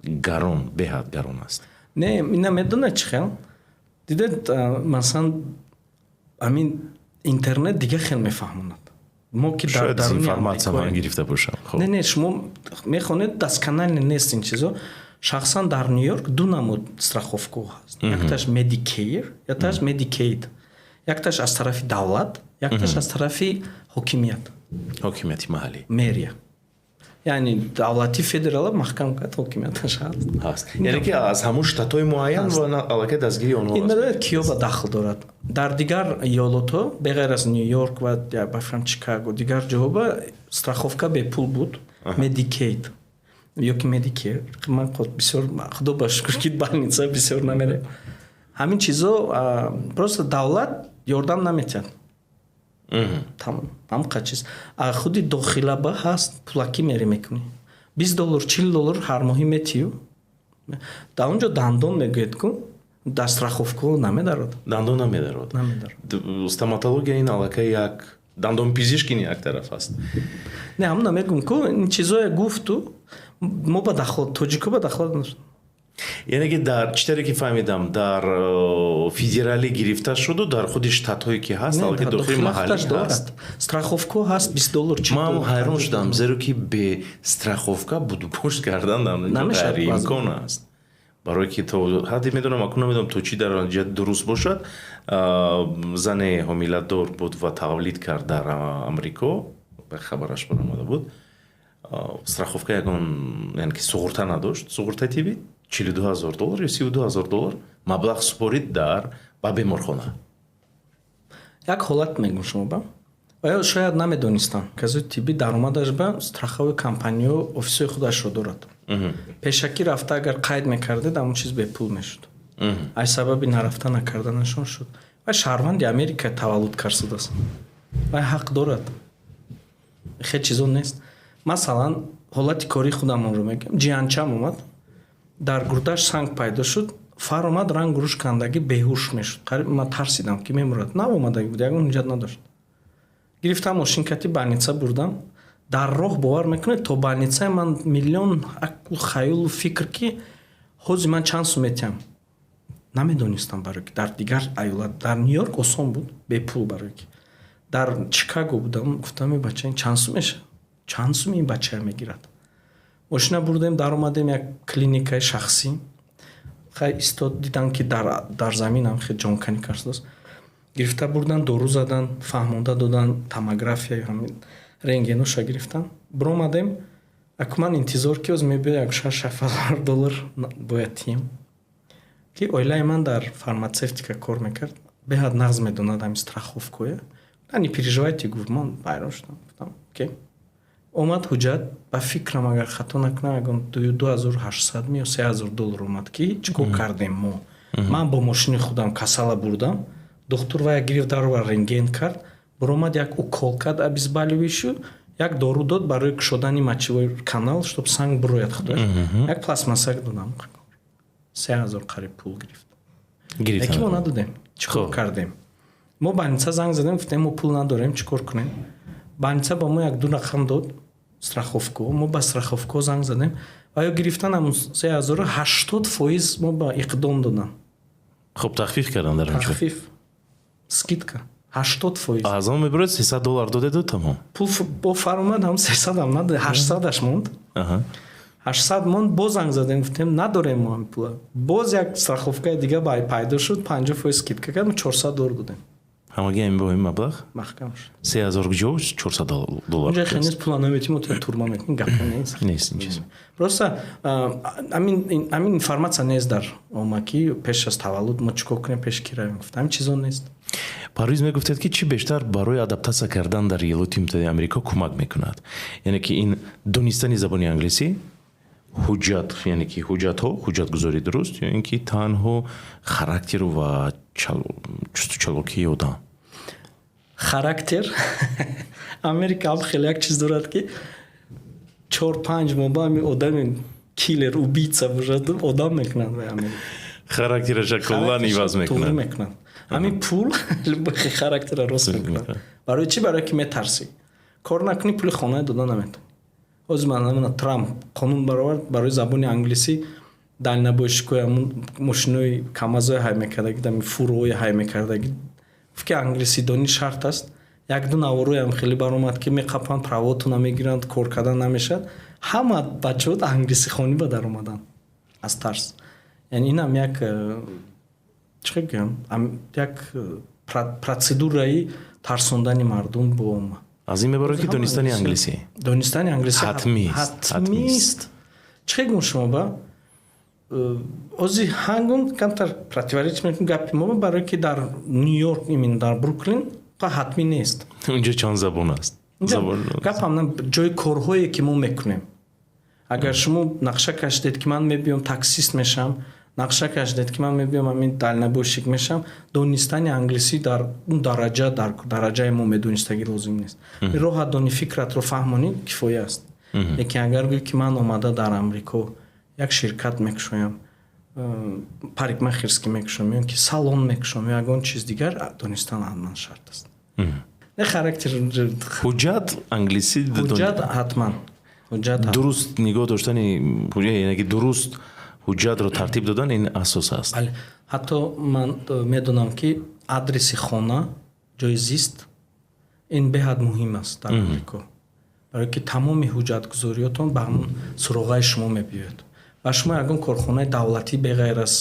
гарон, беҳад гарон аст. Не, ина медонед чӣ хел? Дидед, масалан, ҳамин интернет дига хел мефаҳмонад. Мо ки дар информатсия ман гирифта бошам. Не, не, шумо мехонед, досконально нест ин чизо. Шахсан дар Ню Йорк ду намуд страховка ҳаст: якташ Medicare, якташ Medicaid. Якташ аз тарафи давлат, якташ аз тарафи ҳокимият. Ҳокимияти маҳаллӣ. Мэрия. Яъне давлати федерала маҳкам кард, ҳокимияташ ҳаст. Ҳаст, яъне ки аз ҳамун штатҳои муайян ва аллакай дастгири онҳо. Ин медонед, киё ба дахл дорад? Дар дигар иёлотҳо, беғайр аз Ню Йорк ва, ба фикрам, Чикаго, дигар ҷоҳо ба страховка бепул буд, Medicaid ё ки Medicare. Ман бисёр, худо ба шукр, ки больница бисёр намерем. Ҳамин чизо просто давлат ёрдам наметиҳад, тамом, ҳамқа чиз. А худи дохилаба ҳаст, пулакӣ мерӣ мекунӣ, 20 доллар, 40 доллар ҳар моҳӣ метию. Дар он ҷо дандон мегӯед ку, дар страховка намедарод. Дандон намедарод. Намедарод. Стоматология ин аллакай як, дандонпизишк ин як тараф аст. Не, ҳамона мегӯм ку, ин чизое гуфту мо ба дахолат, тоҷико ба дахолат. Яъне ки дар чӣ таре ки фаҳмидам, дар федералӣ гирифта шуду дар худи штатҳое ки ҳаст, аллакай дохили маҳаллӣ ҳаст. Страховка ҳаст, 20 доллар. Ман ҳайрон шудам, зеро ки бе страховка будубош кардан дар ғайриимкон аст, барое ки то ҳадде медонам, акун намедонам то чӣ дараҷа дуруст бошад, зане ҳомиладор буд ва тавлид кард дар Амрико, хабараш баромада буд, страховка ягон, яъне ки суғурта надошт, суғуртаи тиббӣ, 42 ҳазор доллар ё 32 ҳазор доллар маблағ супорид дар ба беморхона. Як ҳолат мегӯм шумо ба ва шояд намедонистам. Казои тиббӣ даромадаш ба страховой компаниё офисҳои худашро дорад. Пешакӣ рафта агар қайд мекардед, ҳамон чиз бепул мешуд. Аз сабаби нарафта накарданашон шуд. Ва шаҳрванди Америка таваллуд карсудааст, вай ҳақ дорад. Хел чизо нест. Масалан, ҳолати кории худамонро мегӯям. Ҷиянчам омад, дар гурдаш санг пайдо шуд, фаромад, ранг руш кандагӣ, беҳуш мешуд. Қариб ман тарсидам, ки мемурад. Наомадаги буд, ягон ҳуҷҷат надошт. Гирифтам, мошин кати больница бурдам. Дар роҳ, бовар мекунед, то больницаи ман миллион ақлу хаёлу фикр, ки ҳозир ман чанд сум метиҳам, намедонистам. Барое ки дар дигар аёлат, дар Ню Йорк осон буд, бепул. Барое ки дар Чикаго будам, гуфтам: «Ин бача чанд сум мешавад? Чанд сум ин бача мегирад?» Мошина бурдем, даромадем як клиникаи шахсӣ. Хай, истод, дидан, ки дар заминам хел ҷонканӣ кардааст. Гирифта бурдан, дору задан, фаҳмонда додан, томография, ҳамин рентгеноша гирифтан. Биромадем, аку ман интизор, ки оз мебиёд, як 6 ҳазор доллар бояд тием, ки оилаи ман дар фармацевтика кор мекард, беҳад нағз медонад ҳамин страховкое. «Не переживайте», гуфт. Ман ҳайрон шудам, гуфтам: «Окей». Омад ҳуҷҷат, ба фикрам, агар хато накунам, ягон 2800 ё 3000 доллар омад. Ки чӣ кор кардем мо? Ман бо мошини худам касала бурдам. Духтур вая гирифт, даровар, рентген кард, биромад, як укол кард, обезболивающий, як дору дод барои кушодани мочевой канал, чтоб санг бирояд худаш, як пластмассак додам. 3000 қариб пул гирифт. Лекин мо надодем. Чӣ кор кардем? Мо больница занг задем, гуфтем, мо пул надорем, чӣ кор кунем? Больница ба мо як ду рақам дод, страховка. Мо ба страховка занг задем ва ё гирифтан ҳамун 3000, 80% мо ба иқдом додан. Хуб, тахфиф кардан дар. Тахфиф, скидка 80%. Аз он мебуред, 300 доллар додеду, тамом. Пул бо фаромад, ҳам 300-ам надод, 800-аш монд. 800 монд. Боз занг задем, гуфтем, надорем мо ҳами пула. Боз як страховкаи дига пайдо шуд, 50% скидка кардем, 400 доллар додем. Ҳамаги ҳамин бо ҳамин маблағ? Маҳкам шуд. 3000 куҷо, 400 доллар? Унҷа хел нест, пула наметим, мо турма мекунем, гапа нест. Нест ин чиз. Просто ҳамин информация нест дар омма, ки пеш аз таваллуд мо чӣ кор кунем, пеш ки равем, гуфт, ҳамин чизо нест. Парвиз, мегуфтед, ки чӣ бештар барои адаптатсия кардан дар Иёлоти Муттаҳидаи Амрико кӯмак мекунад? Яъне ки ин донистани забони англисӣ, ҳуҷҷат, яъне ки ҳуҷҷатҳо, ҳуҷҷатгузорӣ дуруст, ё ин ки танҳо характеру ва чусту чалокии одам? Характер. Америка ҳам хеле як чиз дорад, ки 4-5 моҳ ба ҳамин одами киллер, убийца бошад, одам мекунанд ба Америка. Характераша куллан иваз мекунад. Мекунад. Ҳамин пул характера рост мекунад. Барои чӣ? Барое ки метарсӣ, кор накунӣ, пули хонаи дода наметавонӣ. Ҳозир ман, Трамп қонун баровард барои забони англисӣ. Дальнобойщикои, ҳамун мошинои камазои ҳай мекардаги, дами фурои ҳай мекардаги, гуфт, ки англисидонӣ шарт аст. Як ду навороям хеле баромад, ки меқапанд, правотона мегиранд, кор кардан намешавад. Ҳама бачаҳо англисихонӣ ба даромаданд аз тарс. Яъне инам як, чӣ гӯям, як процедураи тарсондани мардум бо омма. Аз ин мебарад, ки донистани англисӣ донистани англисӣ ҳатмист. Ҳатмист. Чӣ гӯм шумо ба ози ҳангом камтар противоречить мекунем гапи мо, барое ки дар Ню Йорк, именно дар Бруклин ҳатмӣ нест. Унҷо чанд забон аст? Гапам ҷои корҳое, ки мо мекунем. Агар шумо нақша кашидед, ки ман мебиём, таксист мешавам, нақша кашидед, ки ман мебиём, ҳамин дальнобойщик мешавам, донистани англисӣ дар он дараҷа, дар дараҷаи мо медонистагӣ лозим нест. Роҳат дони, фикратро фаҳмонӣ, кифоя аст. Лекин агар гӯӣ, ки ман омада дар Амрико як ширкат мекушоям, парикмахерский мекушоям ё ки салон мекушоям ё ягон чиз дигар, донистан ҳатман шарт аст. Не характер. Ҳуҷҷат англисӣ. Ҳуҷҷат ҳатман, ҳуҷҷат. Дуруст нигоҳ доштани, яъне ки дуруст ҳуҷҷатро тартиб додан, ин асос аст. Бале, ҳатто ман медонам, ки адреси хона, ҷои зист, ин беҳад муҳим аст дар Амрико, барое ки тамоми ҳуҷҷатгузориётон ба ҳамон суроғаи шумо мебиёяд ва шумо ягон корхонаи давлатӣ, беғайр аз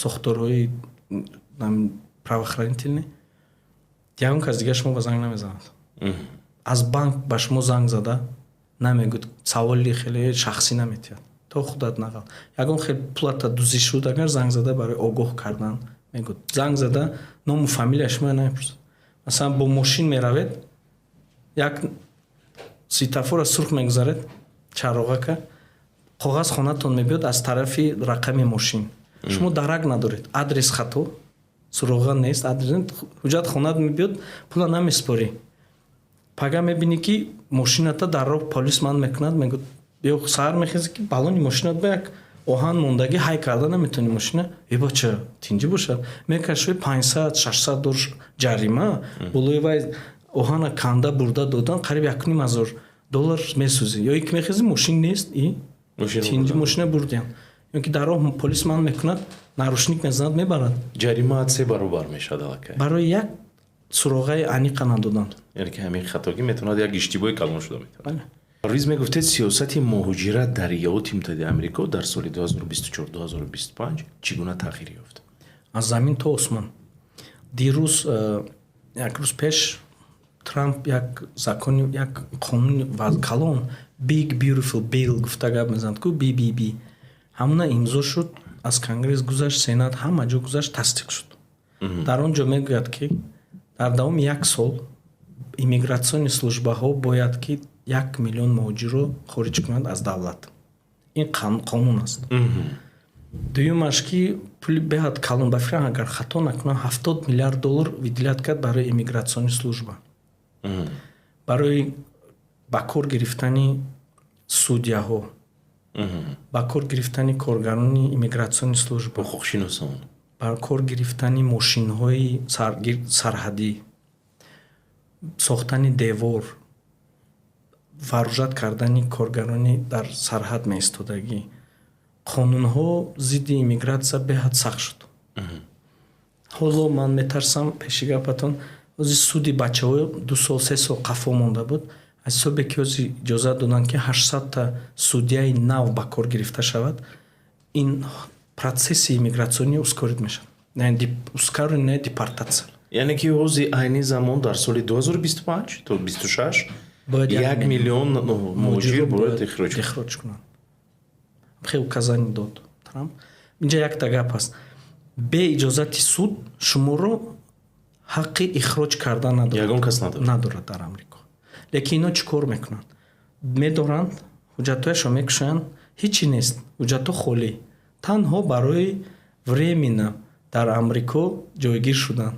сохторҳои правоохранительный, ягон кас дигар шумо ба занг намезанад. Аз банк ба шумо занг зада намегӯд, саволи хеле шахсӣ наметиҳад, то худат нағал. Ягон хел пулата дузӣ шуд, агар занг зада барои огоҳ кардан мегӯд, занг зада ному фамилия шумо намепурсад. Масалан, бо мошин меравед, як светофора сурх мегузаред, чароғака, коғаз хонатон мебиёд аз тарафи рақами мошин. Шумо дарак надоред, адрес хато, суроға нест, адрес, ҳуҷҷат хонат мебиёд, пула намеспорӣ. Пага мебинӣ, ки мошината дар роҳ полис ман мекунад, мегӯд, ё саҳар мехезӣ, ки балони мошинат ба як оҳан мондагӣ, ҳай карда наметавонӣ мошина. Э, бача, тинҷӣ бошад, мекашои, 500, 600 доллар ҷарима, болои вай оҳана канда бурда додан, қариб 1500 доллар месӯзӣ. Ё ки мехезӣ, мошин нест, и тинҷи, мошина бурдиям. Ё ки дар роҳ полис ман мекунад, наручник мезанад, мебарад. Ҷаримаат се баробар мешавад аллакай. Барои як суроғаи аниқа надодан. Яъне ки ҳамин хатогӣ метавонад як иштибоҳи калон шуда метавонад. Парвиз, мегуфтед, сиёсати муҳоҷират дар Иёлоти Муттаҳидаи Амрико дар соли 2024-2025 чӣ гуна тағйир ёфт? Аз замин то осмон. Дирӯз, як рӯз пеш, Трамп як закони, як қонуни калон, Big Beautiful Bill гуфта гап мезанад ку, BBB, ҳамуна имзо шуд, аз Конгресс гузашт, Сенат, ҳама ҷо гузашт, тасдиқ шуд. Дар он ҷо мегӯяд, ки дар давоми як сол иммигратсионный службаҳо бояд ки 1 миллион муҳоҷирро хориҷ кунанд аз давлат. Ин қонун аст. Дуюмаш, ки пули беҳад калон, ба фикрам, агар хато накунам, 70 миллиард доллар выделять кард барои иммигратсионный служба, барои ба кор гирифтани судьяҳо, ба кор гирифтани коргарони иммигратсионный служба. Ҳуқуқшиносон. Ба кор гирифтани мошинҳои сарҳадӣ, сохтани девор, вооружать кардани коргарони дар сарҳад меистодагӣ, қонунҳо зидди иммигратсия беҳад сахт шуд. Ҳоло ман метарсам, пеши гапатон, ҳози суди бачаҳо 2 сол, 3 сол қафо монда буд, аз ҳисобе ки ҳози иҷозат доданд, ки 800-та судьяи нав ба кор гирифта шавад, ин процесси иммигратсионӣ ускорить мешавад, ускоренная депортация. Яъне ки ҳози айни замон, дар соли 2025 то 26, 1 миллион муҳоҷир бояд ихроҷ кунанд. Хел указание дод Трамп. Инҷа якта гап аст: бе иҷозати суд шуморо ҳаққи ихроҷ кардан надорад. Кас надорад дар Амрико. Лекин ино чӣ кор мекунанд? Медоранд, ҳуҷҷатҳояшро мекушоянд, ҳичи нест, ҳуҷҷатҳо холӣ, танҳо барои временно дар Амрико ҷойгир шудан.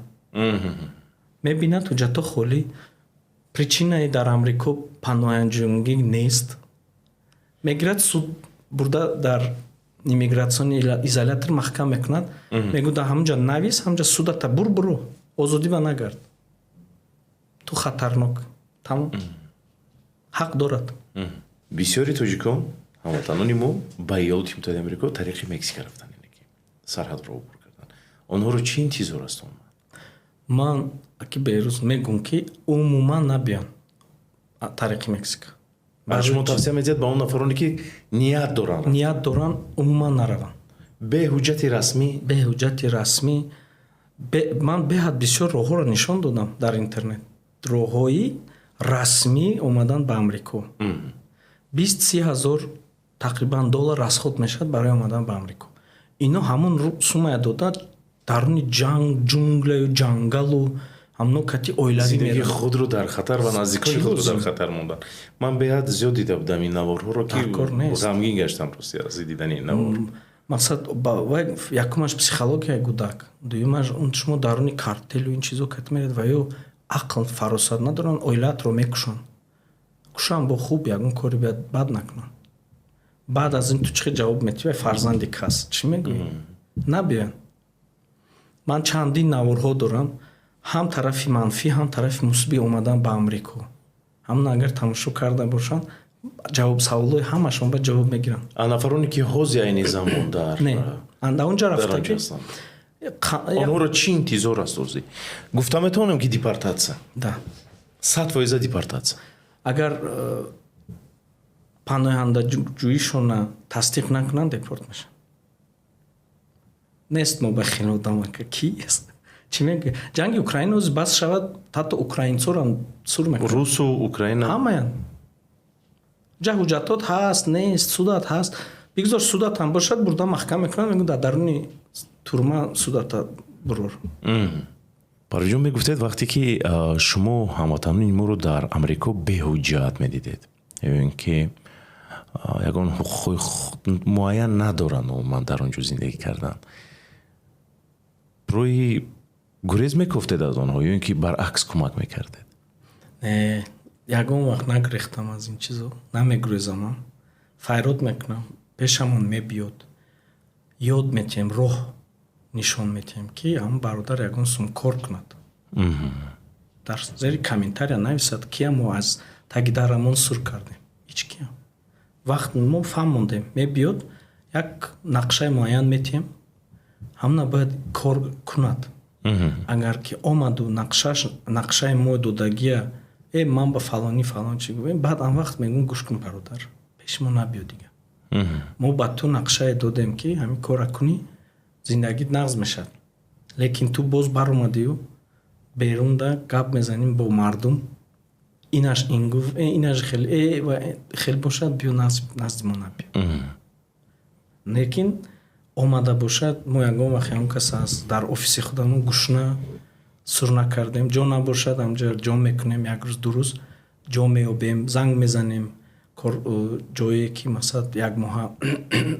Мебинад, ҳуҷҷатҳо холӣ, причинаи дар Амрико паноҳанҷунгӣ нест, мегирад, суд бурда, дар иммигратсионный изолятор маҳкам мекунад. Мегӯяд: «Ҳамунҷа навис, ҳамунҷа судата бур, буро, озодӣ ба нагард, ту хатарнок». Тамом, ҳақ дорад. Бисёри тоҷикон, ҳамватанони мо, ба Иёлоти Муттаҳидаи Амрико тариқи Мексика рафтан, ки сарҳадро убур кардан. Онҳоро чӣ интизор аст умуман? Ман, аки Берӯз, мегӯм, ки умуман набиён тариқи Мексика. Шумо тавсия медиҳед ба он нафароне, ки ният доранд? Ният доранд, умуман нараванд. Бе ҳуҷҷати расмӣ? Бе ҳуҷҷати расмӣ. Ман беҳад бисёр роҳҳоро нишон додам дар интернет, роҳҳои расмӣ омадан ба Амрико. 20-30 ҳазор тақрибан доллар расход мешавад барои омадан ба Амрико. Ино ҳамон сумая дода, даруни ҷанг, ҷунглаю ҷангалу ҳамно кати оилавӣ зиндагии худро дар хатар ва наздикони худро дар хатар мондан. Ман беҳад зиёд дида будам ин наворҳоро, ки ғамгин гаштам, рости, аз дидани ин навор. Мақсад, якумаш психологияи кӯдак, дуюмаш он шумо даруни картелу ин чизо кати меред ва ё ақл, фаросат надоранд, оилаатро мекушанд. Кушанд бо хуб, ягон кори бад накунанд. Баъд аз ин ту чӣ ҷавоб метиҳӣ? Вай фарзанди кас чӣ мегӯӣ? Набиён. Ман чандин наворҳо дорам, ҳам тарафи манфӣ, ҳам тарафи мусбӣ омадан ба Амрико. Ҳамон агар тамошо карда бошанд, ҷавоб саволҳои ҳамашон ба ҷавоб мегиранд. А нафароне, ки ҳози айни замон дар Не, дар он ҷо рафтаги онҳоро чӣ интизор аст? Озӣ гуфта метавонем, ки депортатсия? Да. 100% депортатсия. Агар паноҳандаҷӯишона тасдиқ накунанд, депорт мешаванд. Нест мо ба хел одамака ки аст, чӣ мегӯ? Ҷанги Украина ози бас шавад, ҳатто украинцорам сур мекунанд. Русу Украина. Ҳамаян. Ҷа ҳуҷҷатот ҳаст, нест, судат ҳаст, бигзор судат ҳам бошад, бурда маҳкам мекунанд, мегӯ, дар даруни турма судата бурор. Парвизҷон, мегуфтед, вақте ки шумо ҳамватанони моро дар Амрико беҳуҷҷат медидед ё ин ки ягон ҳуқуқҳои муайян надоранд, умуман дар он ҷо зиндагӣ кардан, роҳи гурез мекофтед аз онҳо ё ин ки баръакс кӯмак мекардед? Не, ягон вақт нагурехтам аз ин чизо, намегурезамам. Файрод мекунам, пешамон мебиёд, ёд метиҳем, роҳ нишон метиҳем, ки ҳамн бародар ягон сум кор кунад. Дар зери комментария нависад, кия мо аз таги дарамон сур кардем? Ҳеҷ кия. Вақт мо фаҳмондем, мебиёд, як нақшаи муайян метиҳем, ҳамна бояд кор кунад. Агар ки омаду нақшаи мо додагия, э, ман ба фалонӣ фалон чӣ гӯем, баъд он вақт мегӯм: «Гӯш кун, бародар, пеши мо набиё дига. Мо ба ту нақшае додем, ки ҳамин корра кунӣ, зиндагит нағз мешавад, лекин ту боз баромадию берунда гап мезанем бо мардум, инаш ин гуфт, инаш хел, хел бошад, биё назди мо набиё». Лекин омада бошад, мо ягон вақт ягон кас аз дар офиси худамон гушна сур накардем. Ҷо набошад, ҳамҷа ҷо мекунем, як рӯз, 2 рӯз ҷо меёбем, занг мезанем ҷое ки, масалан, як моҳа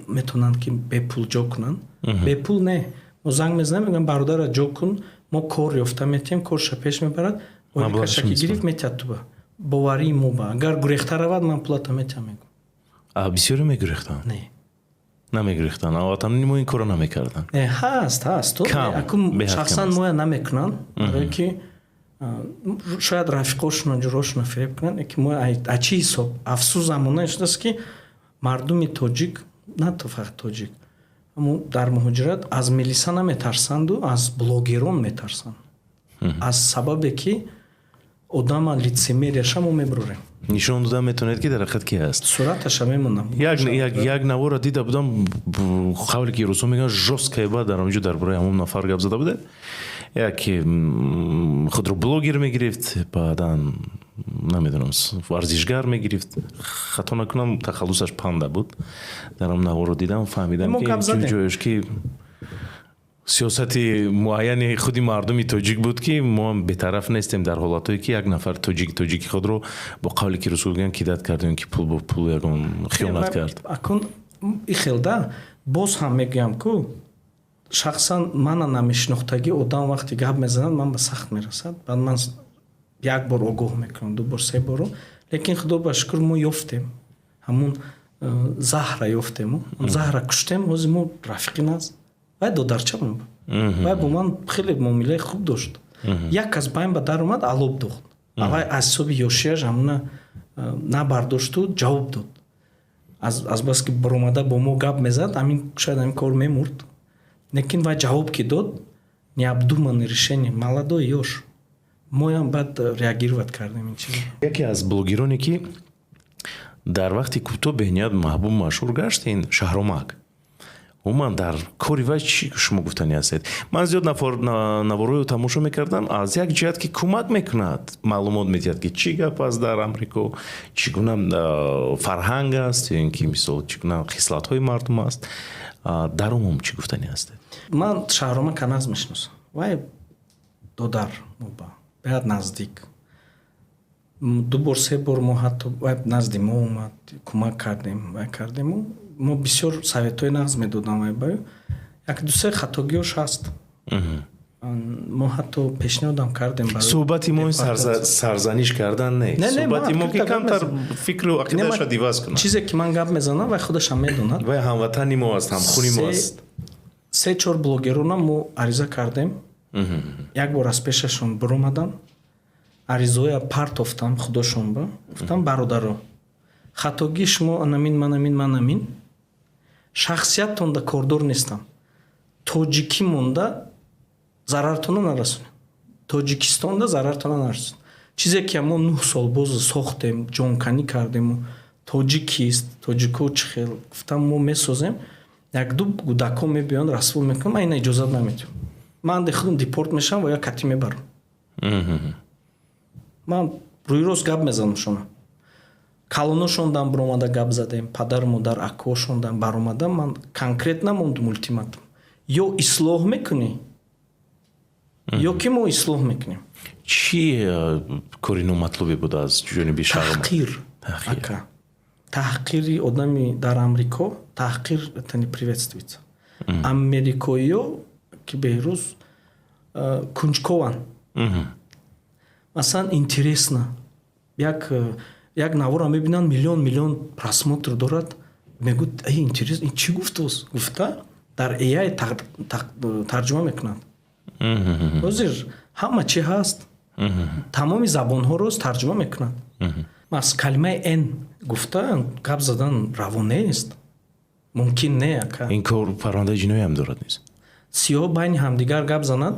метавонанд, ки бепул ҷо кунанд. Бепул не, мо занг мезанем, мегӯям: «Бародара ҷо кун, мо кор ёфта метиҳем». Корша пеш мебарад, каша ки гирифт, метиҳад. Туба боварии мо ба, агар гурехта равад, ман пулата метиҳам, мегӯм. Бисёре мегурехтанд? Не. Намегирифтанд, ватанони мо ин корро намекарданд. Не, ҳаст, ҳаст. Кам. Шахсан моя намекунанд, барое ки шояд рафиқошуна, ҷурошуна фиреб кунанд, ки мо а чӣ ҳисоб. Афсӯс, замонае шудааст, ки мардуми тоҷик, на то фақат тоҷик, аммо дар муҳоҷират аз милиса наметарсанду аз блогерон метарсанд, аз сабабе ки одама лицемерияша мо мебурем. Нишон дода метавонед, ки дар ҳақиқат ки ҳаст? Сураташа мемонам. Як навора дида будам, қавле ки русо мегӯянд, жёсткая. Ба дар онҷо дар бораи ҳамон нафар гап зада будед, яке худро блогер мегирифт, баъдан, намедонам, варзишгар мегирифт, хато накунам, тахаллусаш Панда буд. Дар он наворо дидам, фаҳмидам, ки ҷояш ки сиёсати муайяни худи мардуми тоҷик буд, ки мо ҳам бетараф нестем дар ҳолатҳое, ки як нафар тоҷик тоҷики худро, бо қавле ки русо гӯянд, кидать кард ё ки пул бо пул ягон хиёнат кард. Акун ихелда боз ҳам мегӯям, ку шахсан мана намешинохтагӣ одам вақте гап мезанад, ман ба сахт мерасад. Баъд ман як бор огоҳ мекунам, ду бор, се бору, лекин худо ба шукр, мо ёфтем ҳамун заҳра, ёфтему заҳра куштем. Ҳозир мо рафиқи наст. Вай додарча буд, вай бо ман хеле муомилаи хуб дошт. Як кас байн ба дар омад, алоб дохт, вай аз ҳисоби ёшияш ҳамуна набардошту ҷавоб дод. Азбаски баромада бо мо гап мезад, ҳамин шояд ҳамин кор мемурд, лекин вай ҷавоб ки дод, необдуманное решение, молодой, ёш, моям баъд реагировать кардем ин чиз. Яке аз блогероне, ки дар вақти кӯтоҳ бениҳоят маҳбуб, машҳур гашт, ин Шаҳромак. Умуман, дар кори вай чӣ шумо гуфтанӣ ҳастед? Ман зиёд наворҳоро тамошо мекардам, аз як ҷиҳат, ки кӯмак мекунад, маълумот медиҳад, ки чӣ гап аст дар Амрико, чӣ гуна фарҳанг аст ё ин ки, мисол, чӣ гуна хислатҳои мардум аст. Дар умум чӣ гуфтанӣ ҳастед? Ман Шаҳромака нағз мешиносам. Вай додар моба беҳад наздик. Ду бор, се бор мо ҳатто вай назди мо омад, кӯмак кардем, вай кардему мо бисёр советҳои нағз медодам вай баю. Як дусе хатогиёш ҳаст, мо ҳатто пешниҳодам кардем. Суҳбати мо сарзаниш кардан не, суҳбати мо ки камтар фикру ақидаашро диваз кунад. Чизе ки ман гап мезанам, вай худашам медонад. Вай ҳамватани мо аст, ҳамхуни мо аст. Се чор блогерона мо ариза кардем. Як бор аз пешашон биромадам, аризаоя партофтам худошон ба гуфтам: «Бародаро, хатогии шумо анамин, манамин, манамин, шахсияттонда кордор нестам, тоҷикӣ монда зарартона нарасонем, Тоҷикистонда зарартона нарасонем. Чизе ки мо 9 сол боз сохтем, ҷонканӣ кардему, тоҷик кист, тоҷико чӣ хел, гуфтам, мо месозем, якду гудако мебиёнд, расво мекунам, ман ина иҷозат наметиҳам. Ман де худам депорт мешавам ва я катӣ мебарам». Ман рӯйрост гап мезанам шуна. Калоношондам баромада гап задем, падару модар, акошондам баромада. Ман конкретно мондум ультиматум: ё ислоҳ мекунӣ, ё ки мо ислоҳ мекунем. Чӣ кори номатлубе буд аз ҷониби шаҳр? Таҳқир, ака, таҳқири одами дар Амрико. Таҳқир — это не приветствуется. Америкоиё ки Беҳрӯз кунҷкованд. Масалан, интересно, як навора мебинанд, миллион миллион просмотр дорад, мегӯд: «Ай, интерес, ин чӣ гуфтост?» гуфта, дар AI тарҷума мекунанд. Ҳозир ҳама чӣ ҳаст, тамоми забонҳоро тарҷума мекунанд. Мас калимаи н гуфта гап задан раво нест, мумкин не, ака. Ин кор парвандаи ҷиноӣ ҳам дорад низ. Сиёҳ байни ҳамдигар гап занад,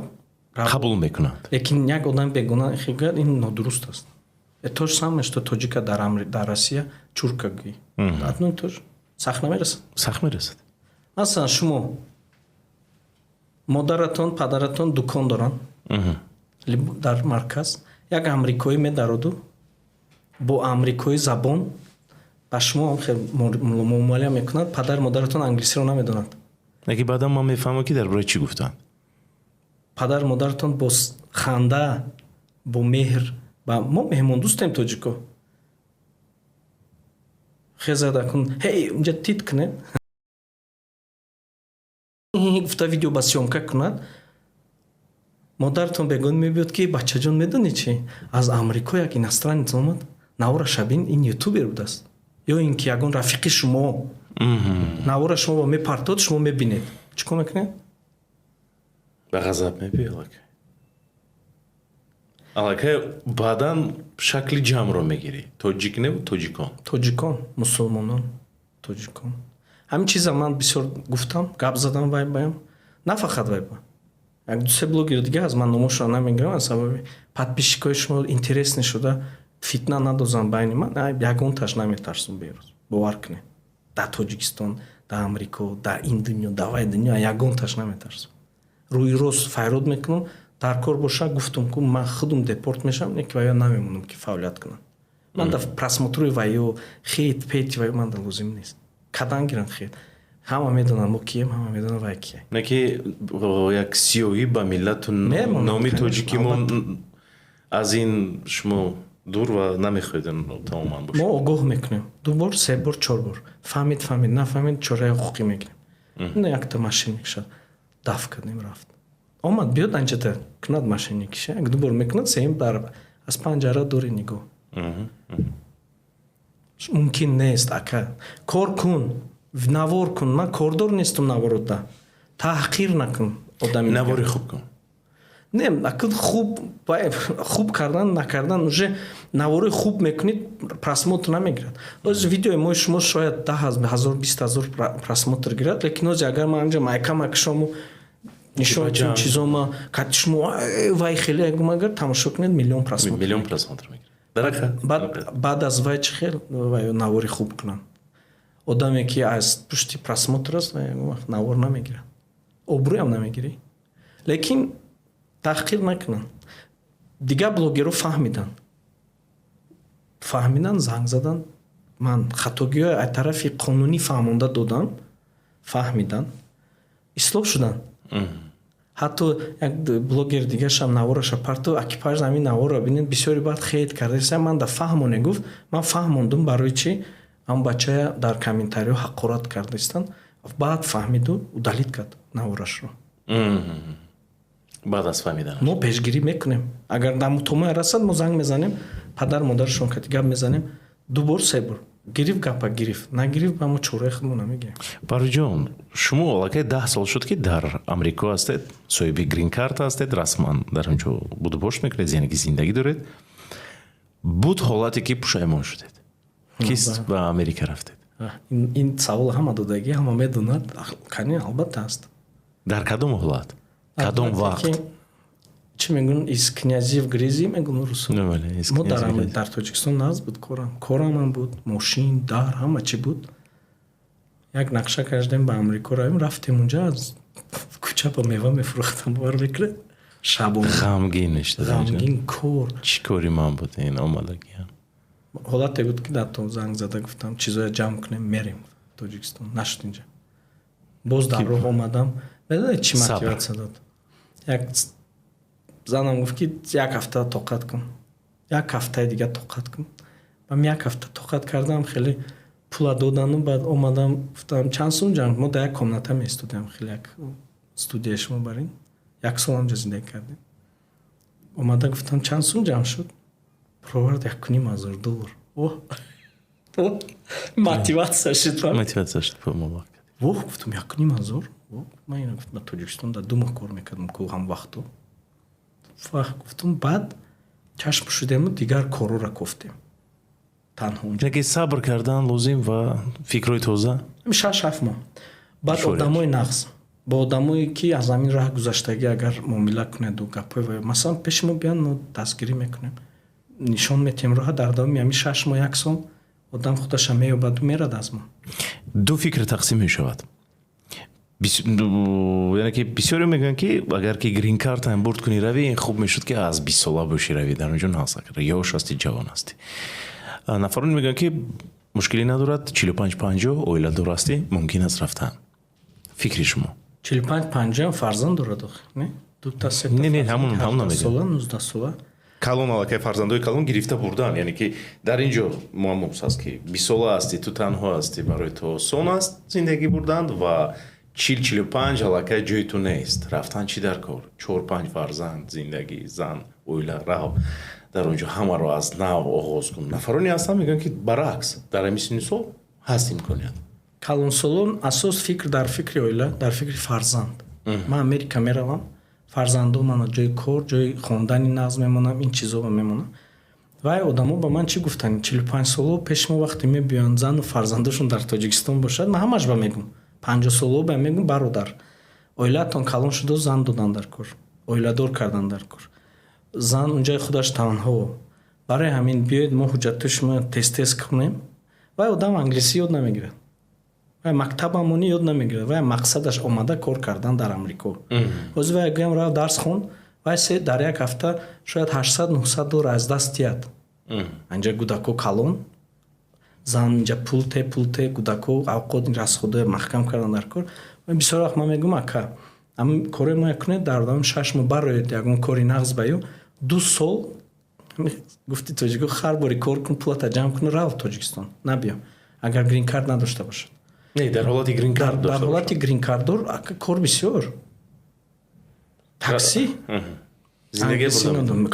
қабул мекунанд. Лекин як одами бегуна гӯяд, ин нодуруст аст. То же самое, что тоҷика дар Россия чурка гӯӣ, одно и то же. Сахт намерасад? Сахт мерасад. Масалан, шумо модаратон, падаратон дукон доранд дар марказ, як амрикоӣ медароду бо амрикоӣ забон ба шумо муомила мекунад, падар модаратон англисиро намедонад. Лекин баъдан ман мефаҳмам, ки дар бораи чӣ гуфтанд. Падар модаратон бо ханда, бо меҳр, ба мо меҳмондӯстем, тоҷико, хезад, акун ҳей, унҷа тит кунед гуфта, видео ба съёмка кунад, модаратон бегон мебиёд, ки: «Бачаҷон, медонӣ чи, аз Амрико як иностранец омад, навора шабин, ин ютубер будааст», ё ин ки ягон рафиқи шумо. Навора шумо мепартод, шумо мебинед, чӣ кор мекунед? Ба ғазаб мебиёй аллакай. Аллакай баъдан шакли ҷамъро мегирӣ, тоҷик не, тоҷикон. Тоҷикон, мусулмонон, тоҷикон. Ҳамин чиза ман бисёр гуфтам, гап задам вай баям, на фақат вай ба, як дусе блогери дига аз ман номошро намегирам, аз сабаби подписчикои шумо интересный шуда фитна надозам байни ман. Ягонташ наметарсум, Берӯз, бовар кунед. Дар Тоҷикистон, дар Амрико, дар ин дунё, дар вай дунё ягонташ наметарсум. Рӯи рост файрод мекунам. Дар кор боша, гуфтум ку, ман худум депорт мешавам, не ки ваё намемонам ки фаъолият кунам. Ман да просмотрои ваё, хейт пети ваё ман да лозим нест. Кадан гиран хейт, ҳама медонанд мо кием, ҳама медонанд вай кие. Не ки як сиёҳӣ ба миллату номи тоҷики мо, аз ин шумо дур ва намехоҳед тамоман бошед. Мо огоҳ мекунем ду бор, се бор, чор бор. Фаҳмид, фаҳмид, нафаҳмид, чораи ҳуқуқӣ мегирем. Ина якта мошенник шад, даф кардем, рафт. Омад, биёд анчата кунад мошенникиша, як ду бор мекунад, сеюм дар аз панҷара дури нигоҳ. Мумкин нест, ака. Кор кун, навор кун, ман кордор нестум. Наворода таҳқир накун одами. Навори хуб кун. Не, акл хуб, хуб кардан, накардан, уже навори хуб мекунед, просмотр намегирад. Оз видеои мои шумо шояд 10 000, 20 000 просмотр гирад, лекин ози агар ман анҷа майкама кишому нишон чизома кати шумо вай хеле агар тамошо кунед, миллион просмотр. Миллион просмотр мегирад. Баъд аз вай чӣ хел вай навори хуб кунам? Одаме ки аз пушти просмотр аст, вақт навор намегирад, обрӯям намегирӣ. Лекин таҳқир накунанд. Дигар блогерро фаҳмиданд, фаҳмиданд, занг заданд. Ман хатогиҳои аз тарафи қонунӣ фаҳмонда додам, фаҳмиданд, ислоҳ шуданд. Ҳатто як блогер дигаршам навораша парту экипаж ҳамин наворро бинед, бисёри баъд хейт кардаиса. Ман да фаҳмоне, гуфт, ман фаҳмондум, барои чӣ ҳам бачая дар комментариҳо ҳақорат кардаистанд. Баъд фаҳмиду удалить кард наворашро. Баъд аз фаҳмидан. Мо пешгирӣ мекунем. Агар дар мутомоя расад, мо занг мезанем, падар модарашон кати гап мезанем. Ду бор, се бор гирифт, гапа гирифт, нагирифт, ба мо чораи худмо намегирем. Бароҷон, шумо аллакай 10 сол шуд, ки дар Амрико ҳастед, соҳиби грин-карта ҳастед, расман дар он ҷо будубош мекунед, яъне ки зиндагӣ доред. Буд ҳолате, ки пушаймон шудед, ки ба Америка рафтед? Ин савол ҳама додагӣ, ҳама медонад. Кани, албатта, аст. Дар кадом ҳолат, кадом вақт? Чӣ мегӯн, из князи в грязи мегӯн русо. Мо дар Тоҷикистон нағз буд корам, корамам буд, мошин, дар ҳама чӣ буд. Як нақша кардем, ба Амрико равем. Рафтем унҷа, аз кӯча ба мева мефурӯхтам, бовар мекунед? Шабон. Ғамгин ништа. Ғамгин кор. Чӣ кори ман буд ин омадагиам? Ҳолате буд, ки дар занг зада гуфтам, чизоя ҷамъ кунем, мерем Тоҷикистон, нашуд инҷа. Боз дар роҳ омадам, медонед, чӣ мотиватсия дод? Як занам гуфт, ки як ҳафта тоқат кун, як ҳафтаи дигар тоқат кун. Бам як ҳафта тоқат кардам, хеле пула додану баъд омадам, гуфтам, чанд сум ҷамъ. Мо дар як комната меистодем, хеле як студияи шумо барин, як сол ҳамҷо зиндагӣ кардем. Омада гуфтам, чанд сум ҷамъ шуд? Провард 1,5 ҳазор доллар. Мотиватсия шуд. Мотиватсия шуд. Воҳ, гуфтам, 1,5 ҳазор. Ман ина гуфтам, ба Тоҷикистон дар 2 моҳ кор мекардам ку ҳам вақту. Гуфтам, баъд чашм шудему дигар корора кофтем танҳо. Яке сабр кардан лозим ва фикрҳои тоза. 6-7 моҳ. Баъд одамои нағз, бо одамое ки аз ҳамин раҳ гузаштагӣ агар муомила кунеду гапҳои, масалан, пеши мо биён, мо дастгирӣ мекунем, нишон метиҳем роҳа. Дар давоми ҳамин 6 моҳ, як сол одам худаша меёбаду мерад аз мо. Ду фикр тақсим мешавад, яъне ки бисёре мегӯянд, ки агар ки грин-картаам бурд кунӣ, равӣ, ин хуб мешуд, ки аз 20-сола бошӣ, равӣ, дар он ҷо нағз, ёш ҳастӣ, ҷавон ҳастӣ. Нафароне мегӯянд, ки мушкилӣ надорад, 45, 50, оиладор ҳастӣ, мумкин аст рафтан. Фикри шумо? 45, 50 фарзанд дорад охи, не? Дута, сета. Не, не, ҳамун. Сола, 19 сола. Калон, аллакай фарзандои калон гирифта бурдан, яъне ки дар ин ҷо муаммос аст, ки 20-сола ҳастӣ, ту танҳо ҳастӣ, барои ту осон аст зиндагӣ бурдан, ва 40, 45 аллакай ҷои ту нест, рафтан чӣ дар кор, чор, панҷ фарзанд, зиндагӣ, зан, оила, раҳ, дар он ҷо ҳамаро аз нав оғоз кун. Нафароне ҳастанд, мегӯянд, ки баръакс, дар ҳамин синни сол ҳаст имконият. Калонсолон асос фикр дар фикри оила, дар фикри фарзанд. Ман Америка меравам, фарзандо мана ҷои кор, ҷои хондани нағз мемонам, ин чизоро мемонам. Вай одамо ба ман чӣ гуфтанд? 45-солао пеши мо вақте мебиёянд, зану фарзандошон дар Тоҷикистон бошад, ман ҳамаш ба мегӯм, 50-солао ба мегӯм: «Бародар, оилаатон калон шуду зан додан дар кор, оиладор кардан дар кор, зан унҷаи худаш танҳо. Барои ҳамин биёед, мо ҳуҷҷатҳои шумо тез тез кунем». Вай одам англисӣ ёд намегирад, вай мактабамонӣ ёд намегирад, вай мақсадаш омада кор кардан дар Амрико. Ҳозир вай гӯям, рав дарс хон, вай се дар як ҳафта шояд 800-900 доллар аз даст диҳад. Анҷа гудако калон, зан инҷа пул те, пул те, гудако авқот, расходоя маҳкам кардан дар кор. Бисёр вақт ман мегӯм: «Ака, ҳамин корои мо кунед, дар давоми 6 моҳ бароед ягон кори нағз ба ё 2 сол, гуфти тоҷико, ҳар бори кор кун, пулата ҷамъ кун, рав Тоҷикистон, набиё», агар грин-карт надошта бошад. Не, дар ҳолати грин-карт. Дар ҳолати грин-картдор, ака, кор бисёр, такси,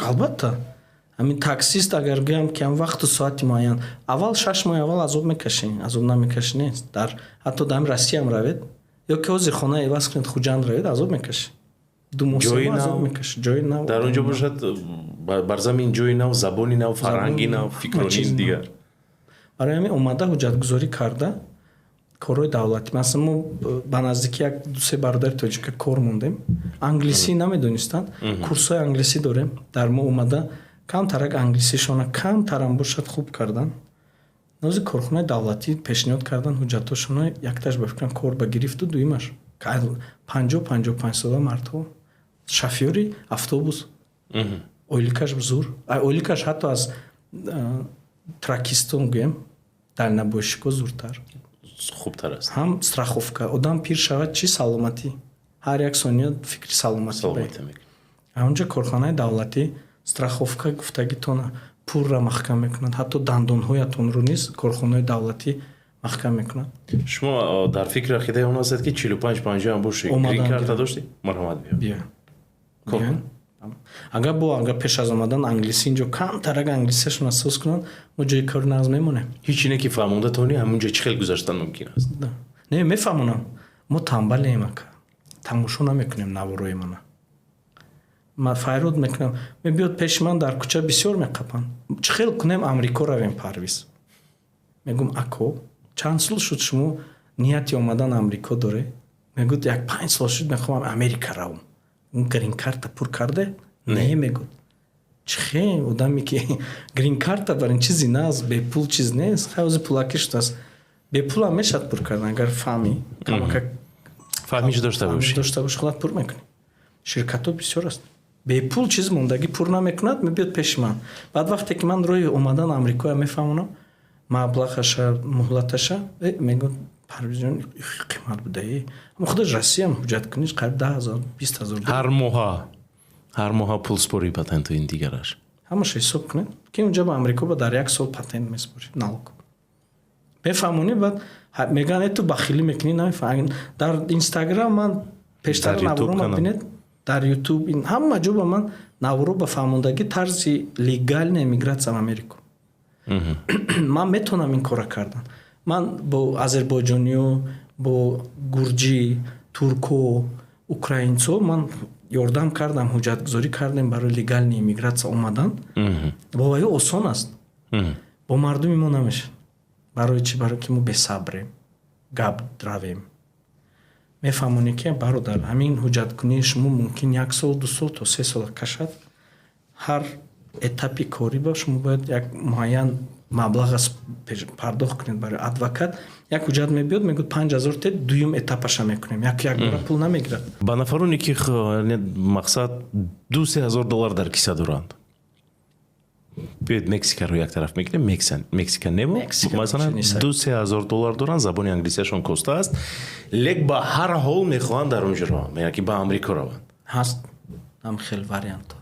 албатта, ҳамин таксист. Агар гӯям, ки ҳам вақту соати муайян, аввал 6 моҳи аввал азоб мекашӣ, азоб намекашӣ нест. Дар ҳатто дар ҳамин Россиям равед ё ки ҳозир хона иваз кунед, Хуҷанд равед, азоб мекашӣ, 2 моҳ азоб мекашӣ, ҷои нав. Дар он ҷо бошад, бар замин ҷои нав, забони нав, фарҳанги нав, фикронии дигар. Барои ҳамин омада ҳуҷҷатгузорӣ карда, корҳои давлатӣ. Масалан, мо ба наздики як дусе бародари тоҷика кор мондем, англисӣ намедонистанд. Курсҳои англисӣ дорем. Дар мо омада камтарак англисишона камтарам бошад хуб кардан, нози корхонаи давлатӣ пешниҳод кардан ҳуҷҷатҳошона. Якташ, ба фикрам, кор ба гирифту дуюмаш 50-55 сола мардҳо, шофёри автобус, ойликаш зур, ойликаш ҳатто аз тракистон, гӯем, дальнобойщико зуртар. Хубтар аст. Ҳам страховка. Одам пир шавад, чӣ саломатӣ, ҳар як сония фикри саломатӣ. Ҳамонҷо корхонаи давлатӣ, страховка гуфтагитона пурра маҳкам мекунад, ҳатто дандонҳоятонро низ корхонаи давлатӣ маҳкам мекунад. Шумо дар фикри ақидаи он ҳастед, ки 45-50 ҳам бошед, грин-карта доштӣ, марҳамат, биё. Биё. Агар бо агар пеш аз омадан англисӣ инҷо камтарак англисиашон асос кунанд, мо ҷои кори нағз мемонем. Ҳеҷ ине ки фаҳмонда тони, ҳамунҷо чӣ хел гузаштан мумкин аст? Не, мефаҳмонам. Мо тамбалем, ака, тамошо намекунем наворои мана. Ман файрод мекунам, мебиёд пеши ман, дар кӯча бисёр меқапанд: «Чӣ хел кунем, Амрико равем, Парвиз?» Мегӯм: «Ако, чанд сол шуд, шумо нияти омадан Амрико доре?» Мегӯд: «Як 5 сол шуд, мехоҳам Америка равам». «Грин-карта пур карде?» «Не», мегӯд. Чӣ хел одаме, ки грин-карта бар ин чизи нағз, бепул чиз нест. Хай, ҳозир пулакӣ шудааст, бепулам мешавад пур кардан, агар фаҳмӣ камакак. Фаҳмиш дошта бошӣ. Дошта бошӣ, худат пур мекунӣ. Ширкатҳо бисёр аст, бепул чиз мондагӣ пур намекунад. Мебиёд пеши ман. Баъд вақте ки ман роҳи омадан Амрикоя мефаҳмонам, маблағаша, муҳлаташа, мегӯяд: «Парвизҷон, қимат будае». Аммо худаш Россиям ҳуҷҷат куниш қариб 10 000, 20 000. Ҳар моҳа пул спорӣ, патенту ин дигараш. Ҳамаша ҳисоб кунед, ки унҷа ба Амрико ба дар як сол патент меспорӣ, налог мефаҳмонӣ. Баъд мегӯянд: «Э, ту бахилӣ мекунӣ, намефаҳм». Дар Инстаграм ман пештар наворо бинед, дар Ютуб, ҳама ҷо ба ман наворо ба фаҳмондагӣ тарзи легальная миграция в Америку. Ман метавонам ин кора кардан. Ман бо азербойҷониё, бо гурҷӣ, турко, украинцо ман ёрдам кардам, ҳуҷҷатгузорӣ кардем барои легальный иммиграция омадан. Бо ваё осон аст, бо мардуми мо намешавад. Барои чӣ? Барои ки мо бесабрем, гап равем, мефаҳмонем, ки бародар, ҳамин ҳуҷҷаткунии шумо мумкин як сол, 2 сол то 3 сола кашад. Ҳар этапи корӣ ба шумо бояд як муайян маблағ пардохт кунед барои адвокат. Як ҳуҷҷат мебиёд, мегӯяд: «5000 те, дуюм этапаша мекунем». Як якбора пул намегирад. Ба нафароне, ки мақсад 2-3 ҳазор доллар дар киса доранд, биёед, Мексикаро як тараф мекунем, Мексика небо, масалан, 2-3 ҳазор доллар доранд, забони англисияшон коста аст, лек ба ҳар ҳол мехоҳанд дар онҷо раванд, яъне ки ба Амрико раванд. Ҳаст ҳам хел вариантҳо.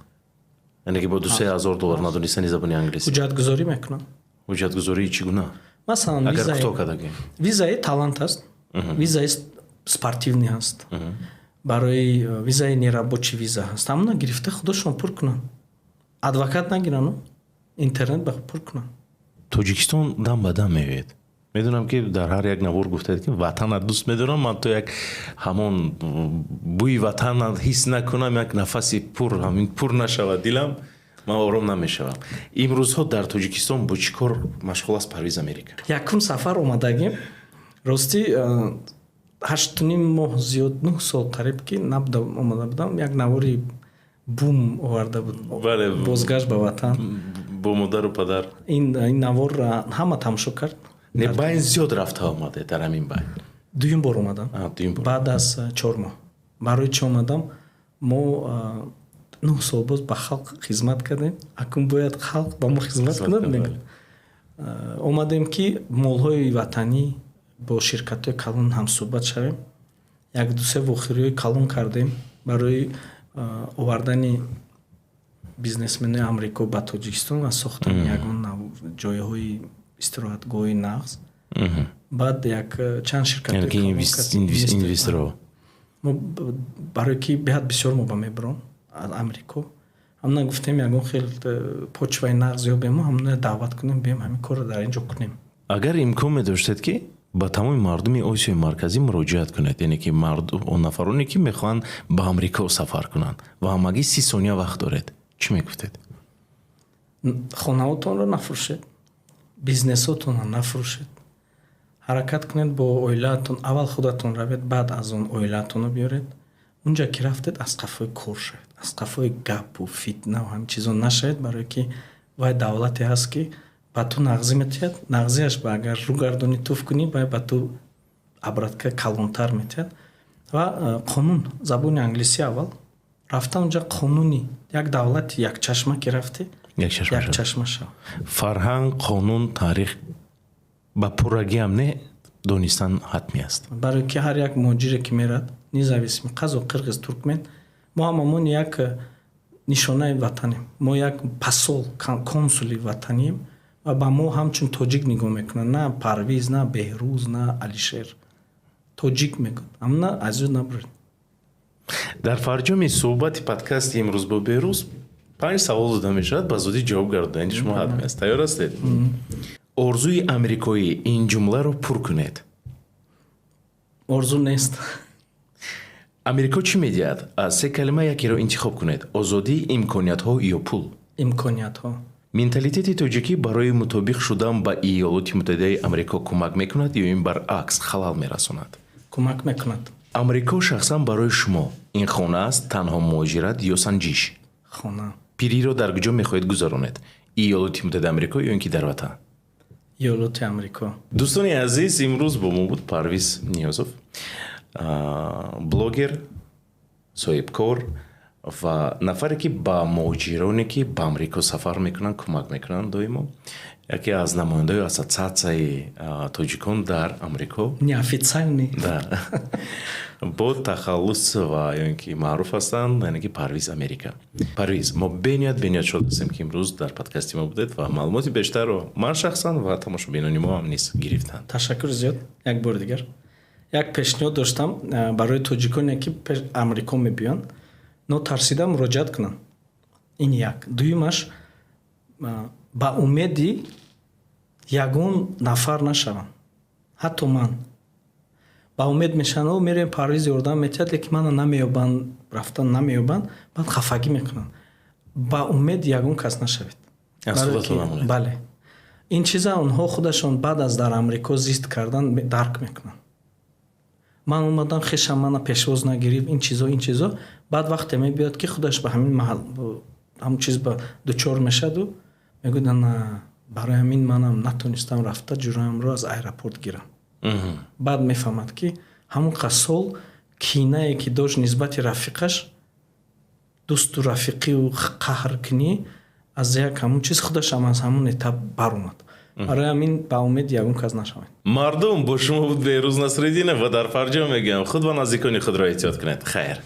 Яъне ки бо 2-3 ҳазор доллар, надонистани забони англисӣ. Ҳуҷҷатгузорӣ мекунанд. Ҳуҷҷатгузории чӣ гуна? Масалан, агар кӯтоҳ карда. Визаи талант ҳаст, визаи спортивный ҳаст, барои визаи нерабочий виза ҳаст. Ҳамона гирифта, худошон пур кунанд, адвокат нагирану, интернет ба пур кунанд. Тоҷикистон дам ба дам меояд. Медонам, ки дар ҳар як навор гуфтаед, ки ватанат дӯст медорам. Ман то як ҳамон бӯи ватана ҳис накунам, як нафаси пур, ҳамин пур нашавад дилам, ман ором намешавам. Имрӯзҳо дар Тоҷикистон бо чӣ кор машғул аст Парвиз Америка? Якум сафар омадагим, ростӣ, 8,5 моҳ зиёд, 9 сол қариб ки набуда омада будам. Як навори бум оварда буд, бозгашт ба ватан. Бо модару падар. Ин навор ҳама тамошо кард. Не, байн зиёд рафта омаде дар ҳамин байн. Дуюм бор омадам баъд аз 4 моҳ. Барои чӣ омадам? Мо 9 сол боз ба халқ хизмат кардем, акнун бояд халқ ба мо хизмат кунад. Омадем, ки молҳои ватанӣ бо ширкатҳои калон ҳамсӯҳбат шавем. Як дусе вохӯриҳои калон кардем барои овардани бизнесменои Амрико ба Тоҷикистон ва сохтани ягон ҷойҳои истироҳатгоҳи нағз. Баъд як чанд ширкат. Инвесторҳо. Барое ки беҳад бисёр мо ба мебаром аз Амрико, ҳамна гуфтем, ягон хел почваи нағз ёбему, ҳамна даъват кунем, бием, ҳамин корро дар ин ҷо кунем. Агар имкон медоштед, ки ба тамоми мардуми Осиёи Марказӣ муроҷиат кунед, яъне ки он нафароне, ки мехоҳанд ба Амрико сафар кунанд, ва ҳамагӣ 30 сония вақт доред, чӣ мегуфтед? Хонаотонро нафурӯшед, бизнесотонро нафурӯшед, ҳаракат кунед бо оилаатон. Аввал худатон равед, баъд аз он оилаатонро биёред. Унҷа ки рафтед, аз қафои кор шавед, аз қафои гапу фитнаву ҳамин чизо нашавед, барое ки вай давлате ҳаст, ки ба ту нағзӣ метиҳад, нағзиаш ба агар рӯ гардонӣ, туф кунӣ, вай ба ту обратка калонтар метиҳад. Ва қонун, забони англисӣ аввал рафта, унҷа қонуни як давлати якчашма ки рафтӣ, якчашма шав. Фарҳанг, қонун, таърих ба пуррагиам не донистан ҳатмӣ аст. Барое ки ҳар як муҳоҷире ки мерад, независимо қазоқ, қирғиз, туркмен, мо ҳамамон як нишонаи ватанем, мо як посол, консули ватанием ва ба мо ҳамчун тоҷик нигоҳ мекунанд. На Парвиз, на Беҳрӯз, на Алишер, тоҷик мегӯяд. Амна аз ёд набуред. Дар фарҷоми суҳбати подкасти имрӯз бо Беҳрӯз панҷ савол дода мешавад, ба зудӣ ҷавоб гардонед шумо ҳатмӣ аст. Тайёр ҳастед? Орзуи амрикоӣ, ин ҷумларо пур кунед. Орзу нест. Амрико чӣ медиҳад? Аз се калима якеро интихоб кунед: озодӣ, имкониятҳо ё пул. Имкониятҳо. Менталитети тоҷикӣ барои мутобиқ шудан ба Иёлоти Муттаҳидаи Амрико кӯмак мекунад ё ин баръакс халал мерасонад? Кӯмак мекунад. Амрико шахсан барои шумо ин хона аст, танҳо муҳоҷират ё санҷиш? Хона. Пириро дар куҷо мехоҳед гузаронед: Иёлоти Муттаҳидаи Амрико ё ин ки дар ватан? Иёлоти Амрико. Дӯстони азиз, имрӯз бо мо буд Парвиз Ниёзов, блогер, соҳибкор ва нафаре, ки ба муҳоҷироне, ки ба Амрико сафар мекунанд, кӯмак мекунанд доимо, яке аз намояндаҳои Ассотсиатсияи тоҷикон дар Амрико. Неофициальный. Да, бо тахаллус ва ё ин ки маъруф ҳастанд, яъне ки Парвиз Америка. Парвиз, мо бениҳоят, бениҳоят шод ҳастем, ки имрӯз дар подкасти мо будед ва маълумоти бештарро ман шахсан ва тамошобинони мо ҳам низ гирифтанд. Ташаккур зиёд. Як бори дигар як пешниҳод доштам барои тоҷиконе, ки Амрико мебиёнд: нотарсида муроҷиат кунанд. Ин як. Дуюмаш, ба умеди ягон нафар нашаванд. Ҳатто ман ба умед мешаванд, мерем, Парвиз ёрдам метиҳад, лекин мана намеёбанд, рафтан намеёбанд, баъд хафагӣ мекунанд. Ба умеди ягон кас нашавед. Бале, ин чиза онҳо худашон баъд аз дар Амрико зист кардан дарк мекунанд. Ман омадам, хешам мана пешвоз нагирифт, ин чизо, ин чизо. Баъд вақте мебиёд, ки худаш ба ҳамин маҳал, ҳамн чиз ба дучор мешаду мегӯяд: «Ана барои ҳамин манам натонистам рафта ҷураамро аз аэропорт гирам». Баъд мефаҳмад, ки ҳамон қад сол кинае, ки дошт нисбати рафиқаш, дӯсту рафиқию қаҳркунӣ, аз як ҳамон чиз худашам аз ҳамон этап баромад. Барои ҳамин ба умеди ягон кас нашавед. Мардум, бо шумо буд Беҳрӯз Насриддинов ва дар фарҷом мегӯям: худ ва наздикони худро эҳтиёт кунед. Хайр.